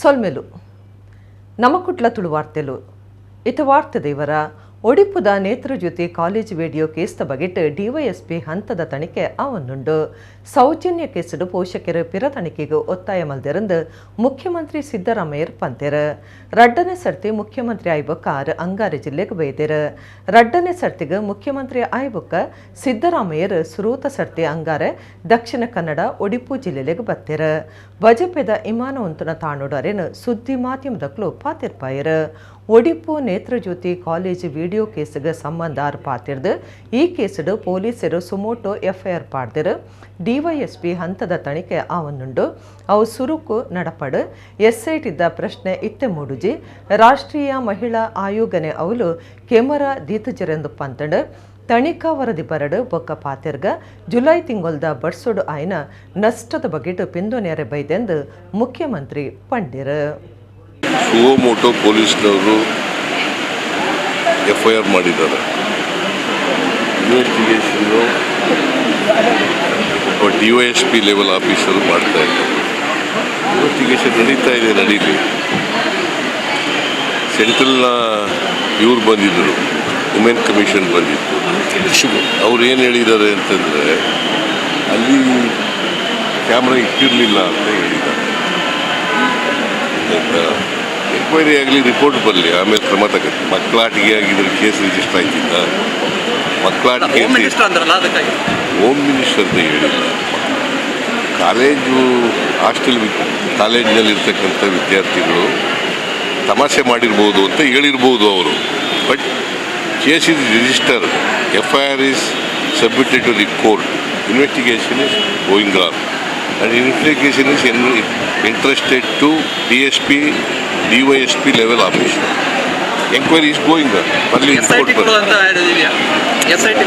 ಸೊಲ್ಮೆಲು. ನಮಕುಟ್ಲ ತುಳುವಾರ್ತೆಲು. ಇತ ವಾರ್ತೆ ದೇವರ ಒಡಿಪುದ ನೇತ್ರಜ್ಯೋತಿ ಕಾಲೇಜ್ ವಿಡಿಯೋ ಕೇಸ್ದ ಬಗೆಟ್ ಡಿವೈಎಸ್ಪಿ ಹಂತದ ತನಿಖೆ ಆವೊಂದುಂಡು. ಸೌಜನ್ಯ ಕೇಸುಡು ಪೋಷಕರು ಪಿರ ತನಿಖೆಗೆ ಒತ್ತಾಯ ಮಲ್ದೆರಂದು ಮುಖ್ಯಮಂತ್ರಿ ಸಿದ್ದರಾಮಯ್ಯರ್ ಪಂತೆರ್. ರಡ್ಡನೇ ಸರ್ತಿ ಮುಖ್ಯಮಂತ್ರಿ ಆಯ್ಬೊಕ್ಕ ಆರ್ ಅಂಗಾರೆ ಜಿಲ್ಲೆಗೆ ಬೈದೆರ್. ರಡ್ಡನೇ ಸರ್ತಿಗೆ ಮುಖ್ಯಮಂತ್ರಿ ಆಯ್ಬೊಕ್ಕ ಸಿದ್ದರಾಮಯ್ಯರ್ ಸುರೂತ ಸರ್ತಿ ಅಂಗಾರೆ ದಕ್ಷಿಣ ಕನ್ನಡ ಒಡಿಪು ಜಿಲ್ಲೆಗೆ ಬತ್ತೆರ್. ಬಜಪೆದ ಇಮಾನ ಉಂತುನ ತಾಣೋಡು ಅರೆನ್ ಸುದ್ದಿ ಮಾಧ್ಯಮದಕ್ಲು ಪಾತೆರ್ಪಾಯೆರ್. ಒಡಿಪು ನೇತ್ರಜ್ಯೋತಿ ಕಾಲೇಜ್ ವಿಡಿಯೋ ಕೇಸುಗೆ ಸಂಬಂಧ ಆರ್ ಪಾತಿರ್ದು, ಈ ಕೇಸುಡು ಪೊಲೀಸರು ಸುಮೋಟೋ ಎಫ್ಐಆರ್ ಪಾಡ್ದೆರ್. ಡಿವೈಎಸ್ಪಿ ಹಂತದ ತನಿಖೆ ಆವೊಂದುಂಡು. ಅವು ಸುರುಕು ನಡಪಡು. ಎಸ್ಐಟಿದ ಪ್ರಶ್ನೆ ಇತ್ತೆ ಮೂಡುಜಿ. ರಾಷ್ಟ್ರೀಯ ಮಹಿಳಾ ಆಯೋಗನೆ ಅವಲು ಕೆಮರಾ ದೀತಜರೆಂದು ಪಂತಂಡು. ತನಿಖಾ ವರದಿ ಬರಡು, ಬೊಕ್ಕ ಪಾತೆರ್ಗ. ಜುಲೈ ತಿಂಗೊಲ್ದ ಬರ್ಸೋಡು ಆಯ್ನ ನಷ್ಟದ ಬಗೆಟ್ ಪಿಂದೊನೆರೆ ಬೈದೆಂದು ಮುಖ್ಯಮಂತ್ರಿ ಪಂಡಿರು. ಸುವೋಮೋಟೋ ಪೊಲೀಸ್ನವರು ಎಫ್ಐಆರ್ ಮಾಡಿದ್ದಾರೆ. ಇನ್ವೆಸ್ಟಿಗೇಷನ್ನು ಒಬ್ಬ ಡಿವೈಎಸ್ಪಿ ಲೆವೆಲ್ ಆಫೀಸರ್ ಮಾಡ್ತಾ ಇದ್ದಾರೆ. ಇನ್ವೆಸ್ಟಿಗೇಷನ್ ನಡೀತಾ ಇದೆ, ನಡೀಲಿ. ಸೆಂಟ್ರಲ್ನ ಇವ್ರು ಬಂದಿದ್ದರು, ವುಮೆನ್ ಕಮಿಷನ್ ಬಂದಿತ್ತು. ಅವ್ರು ಏನು ಹೇಳಿದ್ದಾರೆ ಅಂತಂದರೆ, ಅಲ್ಲಿ ಕ್ಯಾಮ್ರಾ ಇಟ್ಟಿರಲಿಲ್ಲ ಅಂತ ಹೇಳಿದ್ದಾರೆ, ಆಯ್ತಾ? ಎಂಕ್ವೈರಿ ಆಗಲಿ, ರಿಪೋರ್ಟ್ ಬರಲಿ, ಆಮೇಲೆ ಕ್ರಮ ತಗತ್ತೆ. ಮಕ್ಕಳ ಆಟಿಕೆ ಆಗಿದ್ರೆ ಕೇಸ್ ರಿಜಿಸ್ಟರ್ ಆಯ್ತಿತ್ತ? ಮಕ್ಕಳ ಆಟಿಕೆ ಹೋಮ್ ಮಿನಿಸ್ಟರ್ ಅಂದ್ರಲ್ಲ, ಅದಕ್ಕಾಗಿ. ಹೋಮ್ ಮಿನಿಸ್ಟರ್ ಅಂತ ಹೇಳಿಲ್ಲ. ಕಾಲೇಜು ಹಾಸ್ಟೆಲ್, ಕಾಲೇಜಿನಲ್ಲಿರ್ತಕ್ಕಂಥ ವಿದ್ಯಾರ್ಥಿಗಳು ತಮಾಷೆ ಮಾಡಿರ್ಬೋದು ಅಂತ ಹೇಳಿರ್ಬೋದು ಅವರು. But case is registered, FIR is submitted to the court, investigation is going on and investigation is entrusted to DSP, DYSP level officer. Enquiry is going on. ಬರಲಿ. S I T ಕೊಡು ಅಂತ ಹೇಳಿದೀವಿ, S I T.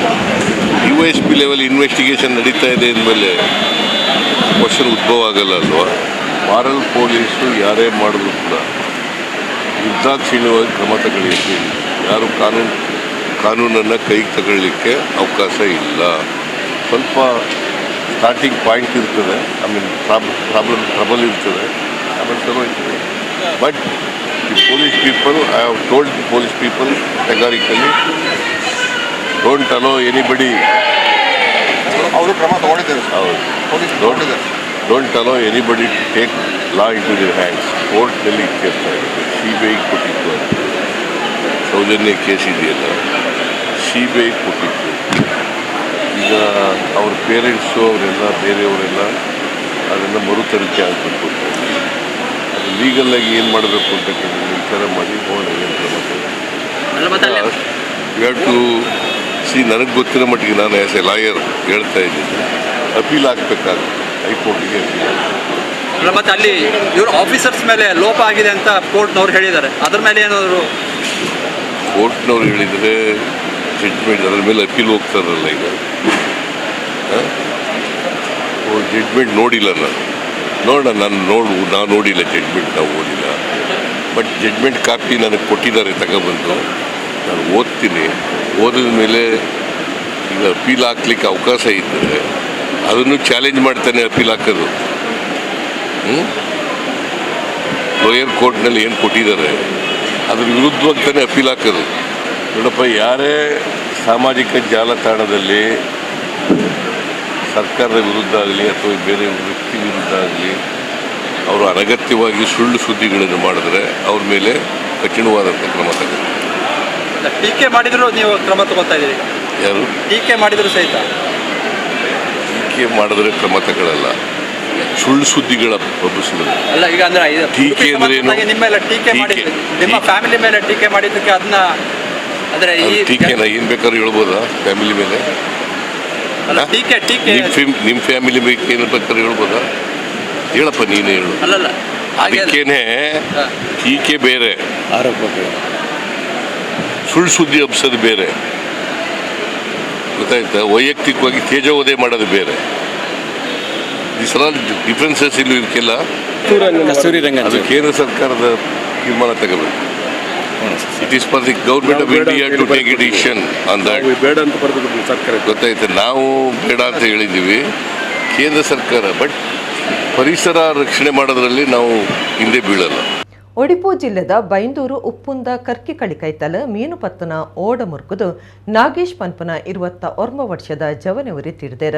DYSP level investigation ನಡೀತಾ ಇದೆ ಅಂದಮೇಲೆ question ಉದ್ಭವ ಆಗಲ್ಲ ಅಲ್ವಾ? Moral police ಯಾರೇ ಮಾಡಿದ್ರು ಕೂಡ ನಿರ್ದಾಕ್ಷಿಣ್ಯವಾಗಿ ಕ್ರಮ ತಗೊಳ್ಳಿ ಅಂತ ಹೇಳಿ. ಯಾರು ಕಾನೂನನ್ನು ಕೈಗೆ ತಗೊಳ್ಳಿಕ್ಕೆ ಅವಕಾಶ ಇಲ್ಲ. ಸ್ವಲ್ಪ ಸ್ಟಾರ್ಟಿಂಗ್ ಪಾಯಿಂಟ್ ಇರ್ತದೆ, ಆಮೇಲೆ ಪ್ರಾಬ್ಲಮ್, ಟ್ರಬಲ್ ಇರ್ತದೆ, ಆಮೇಲೆ ಸರಿ ಹೋಯ್ತದೆ. But the police people, I have told the police people categorically, don't allow anybody. ಅವರು ಕ್ರಮ ತಗೊಂಡಿದ್ದಾರೆ ಸರ್. ಹೌದು. ಪೊಲೀಸ್ ತಗೊಂಡಿದ್ದಾರೆ. Don't allow anybody to take law into their hands. ಕೋರ್ಟ್ನಲ್ಲಿ ಇಟ್ಟಿರ್ತಾ ಇದೆ. ಸಿಬಿಐ ಕೊಟ್ಟಿತ್ತು ಅದು. ಸೌಜನ್ಯ ಕೇಸ್ ಇದೆಯಲ್ಲ, ಸಿಬಿಐ ಕೊಟ್ಟಿತ್ತು. ಈಗ ಅವ್ರ ಪೇರೆಂಟ್ಸು, ಅವರೆಲ್ಲ, ಬೇರೆಯವರೆಲ್ಲ ಅದನ್ನು ಮರು ತನಿಖೆ ಆಗಬೇಕು ಅಂತ ಹೇಳಿ. ಅದು ಲೀಗಲ್ಲಾಗಿ ಏನು ಮಾಡಬೇಕು ಅಂತಕ್ಕಂಥ ವಿಚಾರ ಮಾಡಿ ನೋಡೋಣ ಏನು ಕ್ರಮ. ಅಲ್ಲ, ಮತ್ತೆ ಅಲ್ಲಿ you have to C, ನನಗೆ ಗೊತ್ತಿರೋ ಮಟ್ಟಿಗೆ ನಾನು ಆ್ಯಸ್ ಎ ಲಾಯರ್ ಹೇಳ್ತಾ ಇದ್ದೀನಿ, ಅಪೀಲ್ ಹಾಕ್ಬೇಕಾಗುತ್ತೆ, ಹೈಕೋರ್ಟಿಗೆ ಅಪೀಲ್ ಹಾಕ್ಬೇಕು. ಅಲ್ಲ, ಮತ್ತೆ ಅಲ್ಲಿ ಇವರು ಆಫೀಸರ್ಸ್ ಮೇಲೆ ಲೋಪ ಆಗಿದೆ ಅಂತ ಕೋರ್ಟ್ನವ್ರು ಹೇಳಿದ್ದಾರೆ. ಅದ್ರ ಮೇಲೆ ಏನಾದ್ರು? ಕೋರ್ಟ್ನವ್ರು ಹೇಳಿದರೆ ಜಡ್ಜ್ಮೆಂಟ್, ಅದ್ರ ಮೇಲೆ ಅಪೀಲ್ ಹೋಗ್ತಾರಲ್ಲ ಈಗ. ಜಡ್ಜ್ಮೆಂಟ್ ನೋಡಿಲ್ಲ ನಾನು. ನೋಡೋಣ, ನಾನು ನೋಡಿಲ್ಲ ಜಡ್ಜ್ಮೆಂಟ್, ನಾವು ಓದಿಲ್ಲ. ಬಟ್ ಜಡ್ಜ್ಮೆಂಟ್ ಕಾಪಿ ನನಗೆ ಕೊಟ್ಟಿದ್ದಾರೆ, ತಗೊಬಂದು ನಾನು ಓದ್ತೀನಿ. ಓದಿದ ಮೇಲೆ ಈಗ ಅಪೀಲ್ ಹಾಕ್ಲಿಕ್ಕೆ ಅವಕಾಶ ಇದ್ದರೆ ಅದನ್ನು ಚಾಲೆಂಜ್ ಮಾಡ್ತಾನೆ ಅಪೀಲ್ ಹಾಕೋದು. ಹ್ಞೂ ಲೋಯರ್ ಕೋರ್ಟ್ನಲ್ಲಿ ಏನು ಕೊಟ್ಟಿದ್ದಾರೆ, ಅದ್ರ ವಿರುದ್ಧವಾಗಿ ತಾನೇ ಅಪೀಲ್ ಹಾಕೋದು. ನೋಡಪ್ಪ, ಯಾರೇ ಸಾಮಾಜಿಕ ಜಾಲತಾಣದಲ್ಲಿ ಸರ್ಕಾರದ ವಿರುದ್ಧ ಆಗಲಿ ಅಥವಾ ಬೇರೆ ವ್ಯಕ್ತಿ ವಿರುದ್ಧ ಆಗಲಿ ಅವರು ಅನಗತ್ಯವಾಗಿ ಸುಳ್ಳು ಸುದ್ದಿಗಳನ್ನು ಮಾಡಿದ್ರೆ ಅವ್ರ ಮೇಲೆ ಕಠಿಣವಾದಂಥ ಕ್ರಮ ತಗೋತಾರೆ. ಟೀಕೆ ಮಾಡಿದ್ರು ನೀವು ಕ್ರಮ ತಗೋತಾ ಇದ್ದೀರಿ. ಯಾರು? ಟೀಕೆ ಮಾಡಿದ್ರು ಸಹಿತ. ಟೀಕೆ ಮಾಡಿದ್ರೆ ಕ್ರಮ ತಗೊಳ್ಳಲ್ಲ, ಸುಳ್ಳು ಸುದ್ದಿಗಳ ಹಬ್ಬಿಸಿದ್ರೆ. ಅಲ್ಲ, ಈಗ ಅಂದ್ರೆ ಇದು ಟೀಕೆ ಅಂದ್ರೆ ಏನು? ನಿಮ್ಮ ಮೇಲೆ ಟೀಕೆ ಟೀಕೆ. ಮಾಡಿದ್ದು, ನಿಮ್ಮ ಟೀಕೆ. ಫ್ಯಾಮಿಲಿ ಮೇಲೆ ಟೀಕೆ ಮಾಡಿದ್ದಕ್ಕೆ ಅದನ್ನ ಅಂದ್ರೆ ಈ ಟೀಕೆನ ಏನು ಬೇಕಾದ್ರೂ ಹೇಳ್ಬೋದಾ ಫ್ಯಾಮಿಲಿ ಮೇಲೆ? ಅಲ್ಲ, ಟೀಕೆ ಟೀಕೆ. ನಿಮ್ಮ ಫ್ಯಾಮಿಲಿ ಬಗ್ಗೆ ಏನು ಬೇಕಾದ್ರೂ ಹೇಳ್ಬೋದಾ? ಹೇಳಪ್ಪ, ನೀನೇ ಹೇಳು. ಅಲ್ಲಲ್ಲ, ಹಾಗೆ ಅಲ್ಲ. ಅದಕ್ಕೇನೆ ಟೀಕೆ ಬೇರೆ, ಆರೋಪ ಬೇರೆ. ಸುಳ್ಳು ಸುದ್ದಿ ಹಬ್ಸೋದು ಬೇರೆ, ಗೊತ್ತಾಯ್ತಾ? ವೈಯಕ್ತಿಕವಾಗಿ ತೇಜೋವಧೆ ಮಾಡೋದು ಬೇರೆ. This are all differences. ಇಲ್ಲಿ ಇದಕ್ಕೆಲ್ಲ ಕಸ್ತೂರಿ ರಂಗನ್. ಅದು ಕೇಂದ್ರ ಸರ್ಕಾರದ ತೀರ್ಮಾನ ತಗೋಬೇಕು. It is for the Government of India to take a decision on that. ನಾವು ಬೇಡ ಅಂತ ಬರೆದು ಸರ್ಕಾರ. ಗೊತ್ತಾಯ್ತು, ನಾವು ಬೇಡ ಅಂತ ಹೇಳಿದ್ದೀವಿ, ಕೇಂದ್ರ ಸರ್ಕಾರ. ಬಟ್ ಪರಿಸರ ರಕ್ಷಣೆ ಮಾಡೋದ್ರಲ್ಲಿ ನಾವು ಹಿಂದೆ ಬೀಳಲ್ಲ. ಒಡಿಪು ಜಿಲ್ಲೆದ ಬೈಂದೂರು ಉಪ್ಪುಂದ ಕರ್ಕಿ ಕಳಿಕೈತಲ ಮೀನುಪತ್ತನ ಓಡ ಮುರ್ಕುದು ನಾಗೇಶ್ ಪನ್ಪನ 29 ವರ್ಷದ ಜವನವರಿ ತೀರ್ದೆರ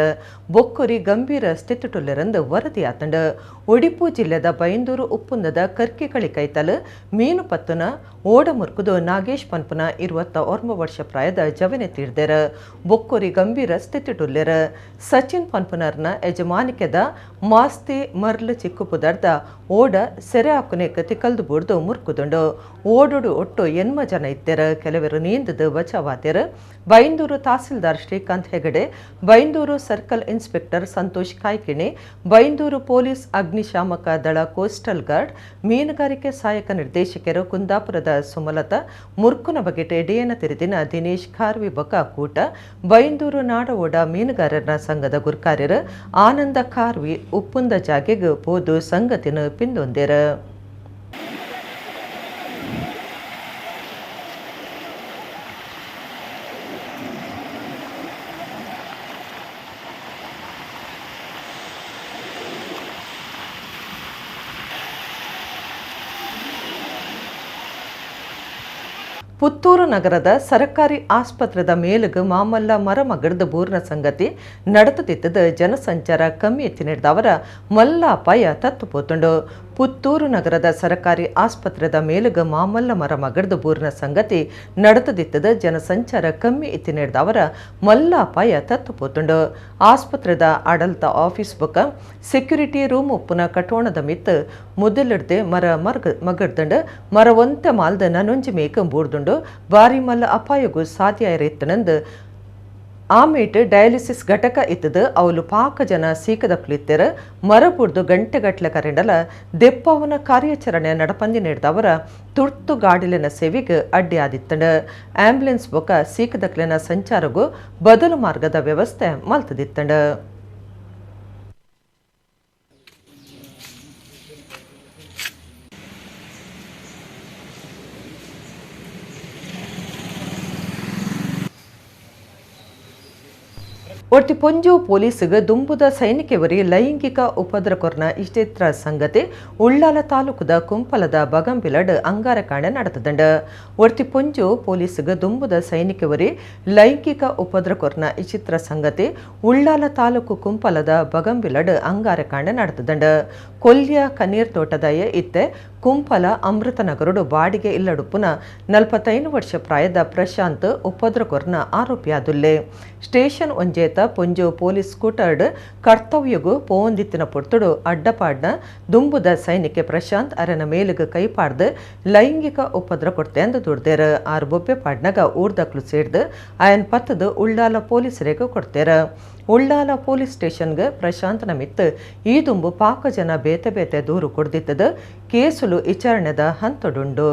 ಬೊಕ್ಕುರಿ ಗಂಭೀರ ಸ್ಥಿತಿಟುಲ್ಲೆರಂದು ವರದಿಯಾತಂಡ. ಒಡಿಪು ಜಿಲ್ಲೆದ ಬೈಂದೂರು ಉಪ್ಪುಂದದ ಕರ್ಕಿ ಕಳಿಕೈತಲ ಮೀನುಪತ್ತನ ಓಡ ಮುರ್ಕುದು ನಾಗೇಶ್ ಪನ್ಪನ 29 ವರ್ಷ ಪ್ರಾಯದ ಜವನೆ ತೀರ್ದೆರ ಬೊಕ್ಕುರಿ ಗಂಭೀರ ಸ್ಥಿತಿಟುಲ್ಲೆರ. ಸಚಿನ್ ಪನ್ಪನರ್ನ ಯಜಮಾನಿಕೆದ ಮಾಸ್ತಿ ಮರ್ಲು ಚಿಕ್ಕುಪುದರ್ದ ಓಡ ಸೆರೆ ಹಾಕುನೆಕ್ ತಿಕಲ್ದು ಬುಡ್ದು ಮುರ್ಕುದುಂಡು. ಓಡೋಡು ಒಟ್ಟು 80 ಜನ ಇತ್ತೆರ, ಕೆಲವರು ನೀಂದದು ಬಚಾವಾತೆರ್. Byndoor tahsildar Srikanth Hegde, Byndoor circle inspector Santosh Kaikini, Byndoor police ಅಗ್ನಿಶಾಮಕ ದಳ ಕೋಸ್ಟಲ್ ಗಾರ್ಡ್, ಮೀನುಗಾರಿಕೆ ಸಹಾಯಕ ನಿರ್ದೇಶಕರು ಕುಂದಾಪುರದ ಸುಮಲತಾ, ಮುರ್ಕುನ ಬಗೆಟೆ ಡಿಎನ ತಿರಿದಿನ ದಿನೇಶ್ ಖಾರ್ವಿ ಬೊಕ ಕೂಟ, ಬೈಂದೂರು ನಾಡೋಡ ಮೀನುಗಾರರ ಸಂಘದ ಗುರ್ಕಾರ್ಯರು ಆನಂದ ಖಾರ್ವಿ ಉಪ್ಪುಂದ ಜಾಗೆಗ್ ಪೋದು ಸಂಗತಿನ ಪಿಂದೊಂದೆರ್. ಪುತ್ತೂರು ನಗರದ ಸರಕಾರಿ ಆಸ್ಪತ್ರೆದ ಮೇಲುಗು ಮಾಮಲ್ಲ ಮರ ಮಗಡ್ದ ಬೂರ್ನ ಸಂಗತಿ ನಡೆದುತ್ತಿದ್ದದ ಜನಸಂಚಾರ ಕಮ್ಮಿ ಎತ್ತಿ ನೀಡಿದವರ ಮಲ್ಲ ಅಪಾಯ ತತ್ತುಪೋತುಂಡು. ಪುತ್ತೂರು ನಗರದ ಸರಕಾರಿ ಆಸ್ಪತ್ರೆದ ಮೇಲುಗು ಮಾಮಲ್ಲ ಮರ ಮಗಡ್ದ ಬೂರ್ನ ಸಂಗತಿ ನಡೆದುತ್ತಿದ್ದದ ಜನಸಂಚಾರ ಕಮ್ಮಿ ಎತ್ತಿ ನೀಡಿದವರ ಮಲ್ಲ ಅಪಾಯ ತತ್ತುಪೋತುಂಡು. ಆಸ್ಪತ್ರೆದ ಆಡಳಿತ ಆಫೀಸ್ ಬೊಕ ಸೆಕ್ಯೂರಿಟಿ ರೂಮ್ ಉಪ್ಪುನ ಕಟೋಣದ ಮಿತ್ತು ಮುದಲಿಡ್ದೆ ಮರ ಮಗಡ್ದಂಡು ಮರ ಒಂತೆ ಮಾಲ್ದ ನನೊಂಜಿ ಮೇಕ ಬೂರ್ದುಂಡು. ಬಾರಿ ಮಲ್ಲ ಅಪಾಯಗೂ ಸಾಧ್ಯ ಇತ್ತನಂದು ಆಮೇಟ್ ಡಯಾಲಿಸಿಸ್ ಘಟಕ ಇತ್ತದು ಅವಲು ಪಾಕ ಜನ ಸೀಕದ ಕುಳಿತೆರ ಮರ ಬುಡ್ದು ಗಂಟೆಗಟ್ಟಲೆ ಕರೆಂಡಲ ದೆಪ್ಪವನ ಕಾರ್ಯಾಚರಣೆ ನಡಪಂದಿ ನೀಡಿದವರ ತುರ್ತು ಗಾಡಿಲಿನ ಸೇವೆಗೆ ಅಡ್ಡಿ ಆದಿತ್ತಂಡ. ಆಂಬ್ಯುಲೆನ್ಸ್ ಬೊಕ ಸೀಕದಕ್ಲೆನ ಸಂಚಾರಗೂ ಬದಲು ಮಾರ್ಗದ ವ್ಯವಸ್ಥೆ ಮಲ್ತದಿತ್ತಂಡ. ಒಟ್ಟಿ ಪೊಂಜು ಪೊಲೀಸ್ಗೆ ದುಂಬುದ ಸೈನಿಕೆವರಿ ಲೈಂಗಿಕ ಉಪದ್ರಕೊರ್ನ ಇಷ್ಟೇತ್ರ ಸಂಗತಿ ಉಳ್ಳಾಲ ತಾಲೂಕುದ ಕುಂಪಲದ ಬಗಂಬಿಲಡ್ ಅಂಗಾರಕಾಂಡೆ ನಡೆತದಂಡ. ಒರ್ತಿ ಪೊಂಜು ಪೊಲೀಸ್ಗೆ ದುಂಬುದ ಸೈನಿಕೆವರಿ ಲೈಂಗಿಕ ಉಪದ್ರಕೊರ್ನ ಇಚಿತ್ರ ಸಂಗತಿ ಉಳ್ಳಾಲ ತಾಲೂಕು ಕುಂಪಲದ ಬಗಂಬಿಲಡ್ ಅಂಗಾರಕಾಂಡೆ ನಡೆತದಂಡ. ಕೊಲ್ಯ ಕನೀರ್ ತೋಟದಯ ಇತ್ತೆ ಕುಂಪಲ ಅಮೃತನಗರುಡು ಬಾಡಿಗೆ ಇಲ್ಲಡುಪ್ಪುನ 45 ವರ್ಷ ಪ್ರಾಯದ ಪ್ರಶಾಂತ್ ಉಪದ್ರಕೊರ್ನ ಆರೋಪಿಯಾದುಲ್ಲೆ. ಸ್ಟೇಷನ್ ಒಂಜೇತ ಪೊಂಜು ಪೊಲೀಸ್ ಸ್ಕೂಟರ್ಡ್ ಕರ್ತವ್ಯಗು ಪೋಂದಿತ್ತಿನ ಪೊರ್ತುಡು ಅಡ್ಡಪಾಡ್ನ ದುಂಬುದ ಸೈನಿಕೆ ಪ್ರಶಾಂತ್ ಅರನ ಮೇಲುಗು ಕೈಪಾಡ್ದು ಲೈಂಗಿಕ ಉಪದ್ರ ಕೊಡ್ತೆ ಅಂದು ದುಡ್ದೇರ. ಆರು ಬೊಬ್ಬೆ ಪಾಡ್ನಾಗ ಊರ್ದಕ್ಲು ಸೇರ್ದು ಆಯನ್ ಪತ್ತದು ಉಳ್ಳಾಲ ಪೊಲೀಸರಿಗೆ ಕೊಡ್ತೇರ. ಉಳ್ಳಾಲ ಪೊಲೀಸ್ ಸ್ಟೇಷನ್ಗೆ ಪ್ರಶಾಂತ್ನ ಮಿತ್ತು ಈ ದುಂಬು ಪಾಕ ಜನ ಬೇತೆ ಬೇತೆ ದೂರು ಕೊಡ್ದಿತ್ತದ ಕೇಸುಲು ವಿಚಾರಣೆದ ಹಂತಡುಂಡು.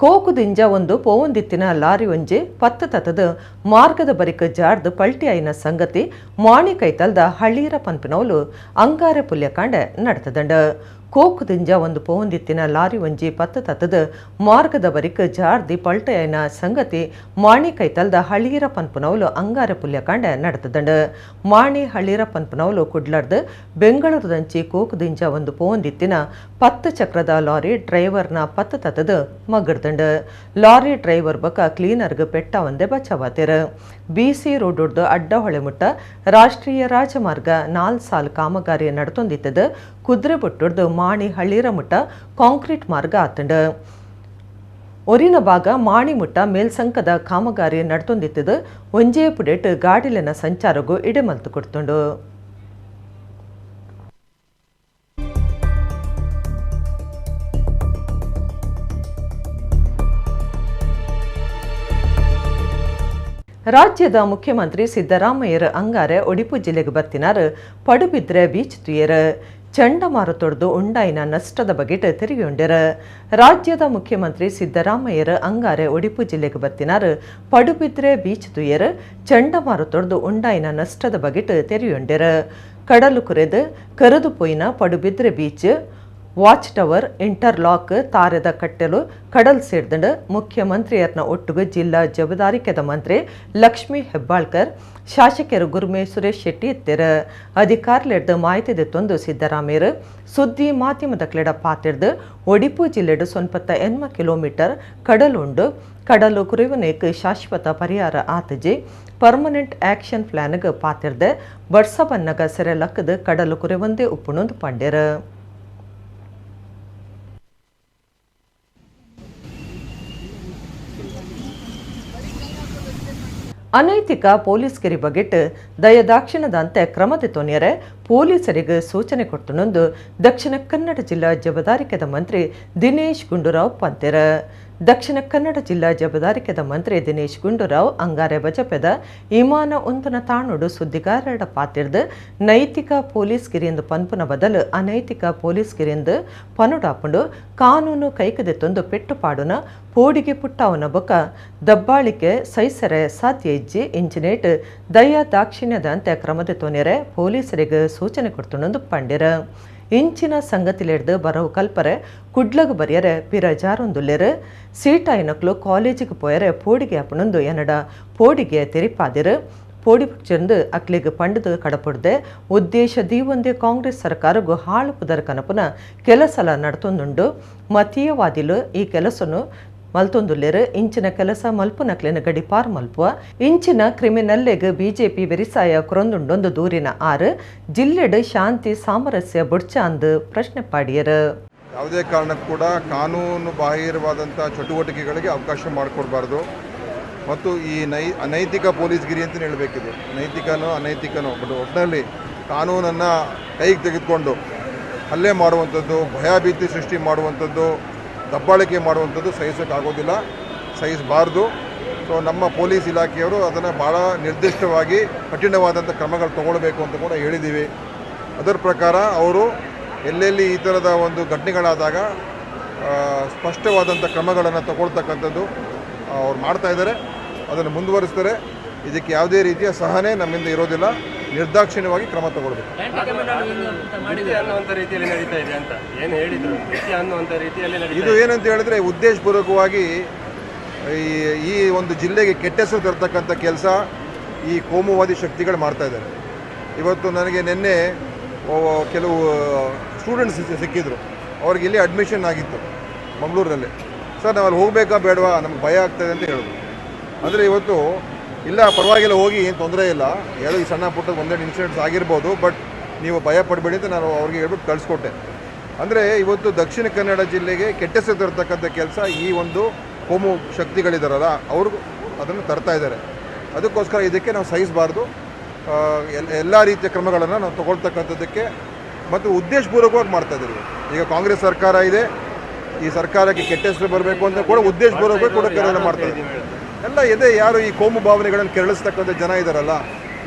ಕೋಕುದಿಂಜ ಒಂದು ಪೋವಂದಿತ್ತಿನ ಲಾರಿ ಒಂಜಿ ಪತ್ತು ತತದ ಮಾರ್ಗದ ಬರಿಕ ಜಾರ್ದು ಪಲ್ಟಿ ಆಯಿನ ಸಂಗತಿ ಮಾಣಿ ಕೈತಲ್ದ ಹಳ್ಳೀರ ಪನ್ಪಿನವಲು ಅಂಗಾರೆ ಪುಲ್ಯಕಾಂಡೆ ನಡೆತದಂಡ. ಕೋಕುದಿಂಜ ಒಂದು ಪೋವಂದಿತ್ತಿನ ಲಾರಿ ಒಂಜಿ ಪತ್ತು ತತದ ಮಾರ್ಗದ ಬರಿಕ ಜಾರ್ದಿ ಪಲ್ಟೆಯನ ಸಂಗತಿ ಮಾಣಿ ಕೈತಲ್ದ ಹಳ್ಳೀರ ಪನ್ಪುನವಲು ಅಂಗಾರೆ ಪುಲ್ಯಕಾಂಡೆ ನಡೆತದಂಡ. ಮಾಣಿ ಹಳ್ಳೀರ ಪನ್ಪುನವಲು ಕುಡ್ಲರ್ದು ಬೆಂಗಳೂರುದಂಚಿ ಕೋಕುದಿಂಜ ಒಂದು ಪೋವಂದಿತ್ತಿನ 10 ಚಕ್ರದ ಲಾರಿ ಡ್ರೈವರ್ನ ಪತ್ತು ತತದ ಮಗಡ್ದಂಡ. ಲಾರಿ ಡ್ರೈವರ್ ಬಕ ಕ್ಲೀನರ್ಗೆ ಪೆಟ್ಟ ಒಂದೇ ಬಚಾವಾತಿರ. ಬಿಸಿ ರೋಡ್ ಅಡ್ಡ ಹೊಳೆಮುಟ್ಟ ರಾಷ್ಟ್ರೀಯ ರಾಜಮಾರ್ಗ 4 ಸಾಲು ಕಾಮಗಾರಿ ನಡತೊಂದಿತ್ತದ ಕುದುರೆ ಬೊಟ್ಟುಡ್ದು ಮಾಣಿ ಹಳ್ಳೀರ ಮುಟ್ಟ ಕಾಂಕ್ರೀಟ್ ಮಾರ್ಗ ಆತಂಡ. ಒರಿನ ಭಾಗ ಮಾಣಿ ಮುಟ್ಟ ಮೇಲ್ಸಂಕದ ಕಾಮಗಾರಿ ನಡತೊಂದಿತ್ತದ ಒಂಜೇ ಪುಡೆಟ್ ಗಾಡಿಲಿನ ಸಂಚಾರಗೂ ಇಡೆಮಲ್ತು ಕೊಡ್ತುಂಡು. ರಾಜ್ಯದ ಮುಖ್ಯಮಂತ್ರಿ ಸಿದ್ದರಾಮಯ್ಯರ ಅಂಗಾರೆ ಒಡಿಪು ಜಿಲ್ಲೆಗೆ ಬತ್ತಿನಾರು ಪಡುಬಿದ್ರೆ ಬೀಚ್ ತುಯರ ಚಂಡಮಾರುತೊಡ್ದು ಉಂಡಾಯಿನ ನಷ್ಟದ ಬಗೆಟ್ ತೆರಿಯುಂಡೆರ. ರಾಜ್ಯದ ಮುಖ್ಯಮಂತ್ರಿ ಸಿದ್ದರಾಮಯ್ಯರ ಅಂಗಾರೆ ಒಡಿಪು ಜಿಲ್ಲೆಗೆ ಬತ್ತಿನಾರು ಪಡುಬಿದ್ರೆ ಬೀಚ್ ತುಯರ ಚಂಡಮಾರುತೊಡ್ದು ಉಂಡಾಯಿನ ನಷ್ಟದ ಬಗೆಟ್ ತೆರಿಯುಂಡೆರ. ಕಡಲು ಕುರೆದು ಕರೆದು ಪೋಯಿನ Padubidri beach watch tower interlock ತಾರೆದ ಕಟ್ಟೆಲು ಕಡಲ್ ಸೇರ್ದಂಡು ಮುಖ್ಯಮಂತ್ರಿಯರ್ನ ಒಟ್ಟುಗು ಜಿಲ್ಲಾ ಜವಾಬ್ದಾರಿಕೆದ ಮಂತ್ರಿ ಲಕ್ಷ್ಮೀ ಹೆಬ್ಬಾಳ್ಕರ್, ಶಾಸಕರು ಗುರ್ಮೆ ಸುರೇಶ್ ಶೆಟ್ಟಿ ಇತ್ತೆರ್. ಅಧಿಕಾರಿಲೆಡ್ದು ಮಾಹಿತಿ ದೆತ್ತೊಂದು ಸಿದ್ದರಾಮಯ್ಯರು ಸುದ್ದಿ ಮಾಧ್ಯಮದ ಕ್ಲೆಡ ಪಾತಿರ್ದು ಒಡಿಪು ಜಿಲ್ಲೆಡು 98 ಕಿಲೋಮೀಟರ್ ಕಡಲುಂಡು. ಕಡಲು ಕುರಿವನೇಕ್ ಶಾಶ್ವತ ಪರಿಹಾರ ಆತಜಿ ಪರ್ಮನೆಂಟ್ ಆಕ್ಷನ್ ಪ್ಲಾನ್ಗ್ ಪಾತಿರ್ದೆ ಬಡ್ಸಬನ್ನಗ ಸೆರೆ ಲಕ್ಕದ ಕಡಲು ಕುರಿವಂದೇ ಉಪ್ಪುಣೊಂದು ಪಂಡೆರ್. ಅನೈತಿಕ ಪೊಲೀಸ್ಗಿರಿ ಬಗೆಟ್ ದಯದಾಕ್ಷಿಣದಂತೆ ಕ್ರಮದ ತೊನಿಯರೆ ಪೊಲೀಸರಿಗೆ ಸೂಚನೆ ಕೊಡ್ತನೊಂದು ದಕ್ಷಿಣ ಕನ್ನಡ ಜಿಲ್ಲಾ ಜವಾಬ್ದಾರಿಕೆದ ಮಂತ್ರಿ ದಿನೇಶ್ ಗುಂಡೂರಾವ್ ಪಂತೆರ. ದಕ್ಷಿಣ ಕನ್ನಡ ಜಿಲ್ಲಾ ಜವಾಬ್ದಾರಿಕೆದ ಮಂತ್ರಿ ದಿನೇಶ್ ಗುಂಡೂರಾವ್ ಅಂಗಾರೆ ಬಜಪೆದ ಇಮಾನ ಉಂತನ ತಾಣುಡು ಸುದ್ದಿಗಾರರ ಪಾತಿರ್ದು ನೈತಿಕ ಪೊಲೀಸ್ಗಿರಿಯೆಂದು ಪನ್ಪುನ ಬದಲು ಅನೈತಿಕ ಪೊಲೀಸ್ಗಿರಿಯೆಂದು ಪನುಡಾಪುಂಡು ಕಾನೂನು ಕೈಕದೆತ್ತೊಂದು ಪೆಟ್ಟು ಪಾಡುನ ಪೋಡಿಗೆ ಪುಟ್ಟಾವನ ಬೊಕ ದಬ್ಬಾಳಿಕೆ ಸೈಸರೆ ಸಾಧ್ಯ ಇಜ್ಜಿ ಇಂಚಿನೇಟ್ ದಯ ದಾಕ್ಷಿಣ್ಯದಂತೆ ಕ್ರಮದ ತೊನೆರೆ ಪೊಲೀಸರಿಗೆ ಸೂಚನೆ ಕೊಡ್ತುಂಡು ಪಂಡಿರ. ಇಂಚಿನ ಸಂಗತಿಲೆಡ್ದು ಬರವು ಕಲ್ಪರೆ ಕುಡ್ಲಗು ಬರಿಯರೆ ಪಿರಜಾರೊಂದುಲ್ಲೆರು ಸೀಟಾಯಿನಕ್ಲು ಕಾಲೇಜಿಗೆ ಪೋಯರೆ ಪೋಡಿಗೆ ಅಪನೊಂದು ಎನ್ನಡ ಪೋಡಿಗೆ ತೆರಿಪಾದಿರು. ಪೋಡಿ ಪುಚ್ಚಂದು ಅಕ್ಲಿಗೆ ಪಂಡದು ಕಡಪುಡ್ದೆ ಉದ್ದೇಶ ದೀವೊಂದೇ ಕಾಂಗ್ರೆಸ್ ಸರ್ಕಾರಗೂ ಹಾಳು ಪುದರ್ ಕನಪುನ ಕೆಲಸಲ ನಡತೊಂದುಂಡು. ಮತೀಯವಾದಿಲು ಈ ಕೆಲಸನು ಮಲ್ತೊಂದುಲ್ಲೆರು. ಇಂಚಿನ ಕೆಲಸ ಮಲ್ಪುನಕ್ಲೆನ ಗಡಿಪಾರ್ ಮಲ್ಪುವ ಇಂಚಿನ ಕ್ರಿಮಿನಲ್ಲೆಗ್ ಬಿಜೆಪಿ ಬೆರಿಸಾಯ ಕುರೊಂದುಂಡೊಂದು ದೂರಿನ ಆರು ಜಿಲ್ಲೆಡ್ ಶಾಂತಿ ಸಾಮರಸ್ಯ ಬುಡ್ಚ ಅಂದು ಪ್ರಶ್ನೆ ಪಾಡಿಯರು. ಯಾವುದೇ ಕಾರಣಕ್ಕೂ ಕೂಡ ಕಾನೂನು ಬಾಹಿರವಾದಂಥ ಚಟುವಟಿಕೆಗಳಿಗೆ ಅವಕಾಶ ಮಾಡಿಕೊಡ್ಬಾರ್ದು ಮತ್ತು ಈ ಅನೈತಿಕ ಪೊಲೀಸ್ಗಿರಿ ಅಂತಲೇ ಹೇಳಬೇಕಿದೆ. ನೈತಿಕನೋ ಅನೈತಿಕನೋ ಬಟ್ ಒಟ್ಟಿನಲ್ಲಿ ಕಾನೂನನ್ನು ಕೈಗೆ ತೆಗೆದುಕೊಂಡು ಹಲ್ಲೆ ಮಾಡುವಂಥದ್ದು, ಭಯಭೀತಿ ಸೃಷ್ಟಿ ಮಾಡುವಂಥದ್ದು, ದಬ್ಬಾಳಿಕೆ ಮಾಡುವಂಥದ್ದು ಸಹಿಸೋಕ್ಕಾಗೋದಿಲ್ಲ, ಸಹಿಸಬಾರ್ದು. ಸೊ ನಮ್ಮ ಪೊಲೀಸ್ ಇಲಾಖೆಯವರು ಅದನ್ನು ಭಾಳ ನಿರ್ದಿಷ್ಟವಾಗಿ ಕಠಿಣವಾದಂಥ ಕ್ರಮಗಳು ತಗೊಳ್ಬೇಕು ಅಂತ ಕೂಡ ಹೇಳಿದ್ದೀವಿ. ಅದರ ಪ್ರಕಾರ ಅವರು ಎಲ್ಲೆಲ್ಲಿ ಈ ಥರದ ಒಂದು ಘಟನೆಗಳಾದಾಗ ಸ್ಪಷ್ಟವಾದಂಥ ಕ್ರಮಗಳನ್ನು ತಗೊಳ್ತಕ್ಕಂಥದ್ದು ಅವ್ರು ಮಾಡ್ತಾಯಿದ್ದಾರೆ, ಅದನ್ನು ಮುಂದುವರಿಸ್ತಾರೆ. ಇದಕ್ಕೆ ಯಾವುದೇ ರೀತಿಯ ಸಹನೆ ನಮ್ಮಿಂದ ಇರೋದಿಲ್ಲ, ನಿರ್ದಾಕ್ಷಿಣ್ಯವಾಗಿ ಕ್ರಮ ತಗೊಳ್ಬೇಕು. ಇದು ಏನಂತ ಹೇಳಿದ್ರೆ ಉದ್ದೇಶಪೂರ್ವಕವಾಗಿ ಈ ಒಂದು ಜಿಲ್ಲೆಗೆ ಕೆಟ್ಟ ಹೆಸರು ತರ್ತಕ್ಕಂಥ ಕೆಲಸ ಈ ಕೋಮುವಾದಿ ಶಕ್ತಿಗಳು ಮಾಡ್ತಾ ಇದ್ದಾರೆ. ಇವತ್ತು ನನಗೆ ನಿನ್ನೆ ಕೆಲವು ಸ್ಟೂಡೆಂಟ್ಸ್ ಸಿಕ್ಕಿದ್ರು, ಅವ್ರಿಗೆ ಇಲ್ಲಿ ಅಡ್ಮಿಷನ್ ಆಗಿತ್ತು ಮಂಗಳೂರಿನಲ್ಲಿ. ಸರ್ ನಾವು ಅಲ್ಲಿ ಹೋಗಬೇಕಾ ಬೇಡವಾ, ನಮ್ಗೆ ಭಯ ಆಗ್ತದೆ ಅಂತ ಹೇಳಿದ್ರು. ಅಂದರೆ ಇವತ್ತು ಇಲ್ಲ ಪರವಾಗಿಲ್ಲ ಹೋಗಿ, ಏನು ತೊಂದರೆ ಇಲ್ಲ, ಹೇಳೋ ಈ ಸಣ್ಣ ಪುಟ್ಟದ ಒಂದೆರಡು ಇನ್ಸಿಡೆಂಟ್ಸ್ ಆಗಿರ್ಬೋದು, ಬಟ್ ನೀವು ಭಯ ಪಡಬೇಡಿ ಅಂತ ನಾನು ಅವ್ರಿಗೆ ಹೇಳ್ಬಿಟ್ಟು ಕಳಿಸ್ಕೊಟ್ಟೆ. ಅಂದರೆ ಇವತ್ತು ದಕ್ಷಿಣ ಕನ್ನಡ ಜಿಲ್ಲೆಗೆ ಕೆಟ್ಟ ಹೆಸರು ತರ್ತಕ್ಕಂಥ ಕೆಲಸ ಈ ಒಂದು ಕೋಮು ಶಕ್ತಿಗಳಿದಾರಲ್ಲ ಅವರು ಅದನ್ನು ತರ್ತಾ ಇದ್ದಾರೆ. ಅದಕ್ಕೋಸ್ಕರ ಇದಕ್ಕೆ ನಾವು ಸಹಿಸಬಾರ್ದು. ಎಲ್ಲ ರೀತಿಯ ಕ್ರಮಗಳನ್ನು ನಾವು ತಗೊಳ್ತಕ್ಕಂಥದ್ದಕ್ಕೆ ಮತ್ತು ಉದ್ದೇಶಪೂರ್ವಕವಾಗಿ ಮಾಡ್ತಾ ಇದ್ದೀವಿ. ಈಗ ಕಾಂಗ್ರೆಸ್ ಸರ್ಕಾರ ಇದೆ, ಈ ಸರ್ಕಾರಕ್ಕೆ ಕೆಟ್ಟ ಹೆಸರು ಬರಬೇಕು ಅಂತ ಕೂಡ ಉದ್ದೇಶಪೂರ್ವಕವಾಗಿ ಕೂಡ ಕೆಲವೆಲ್ಲ ಮಾಡ್ತಾ ಇದ್ದಾರೆ. ಎಲ್ಲ ಇದೆ, ಯಾರು ಈ ಕೋಮು ಭಾವನೆಗಳನ್ನು ಕೆರಳಿಸ್ತಕ್ಕಂಥ ಜನ ಇದ್ದಾರಲ್ಲ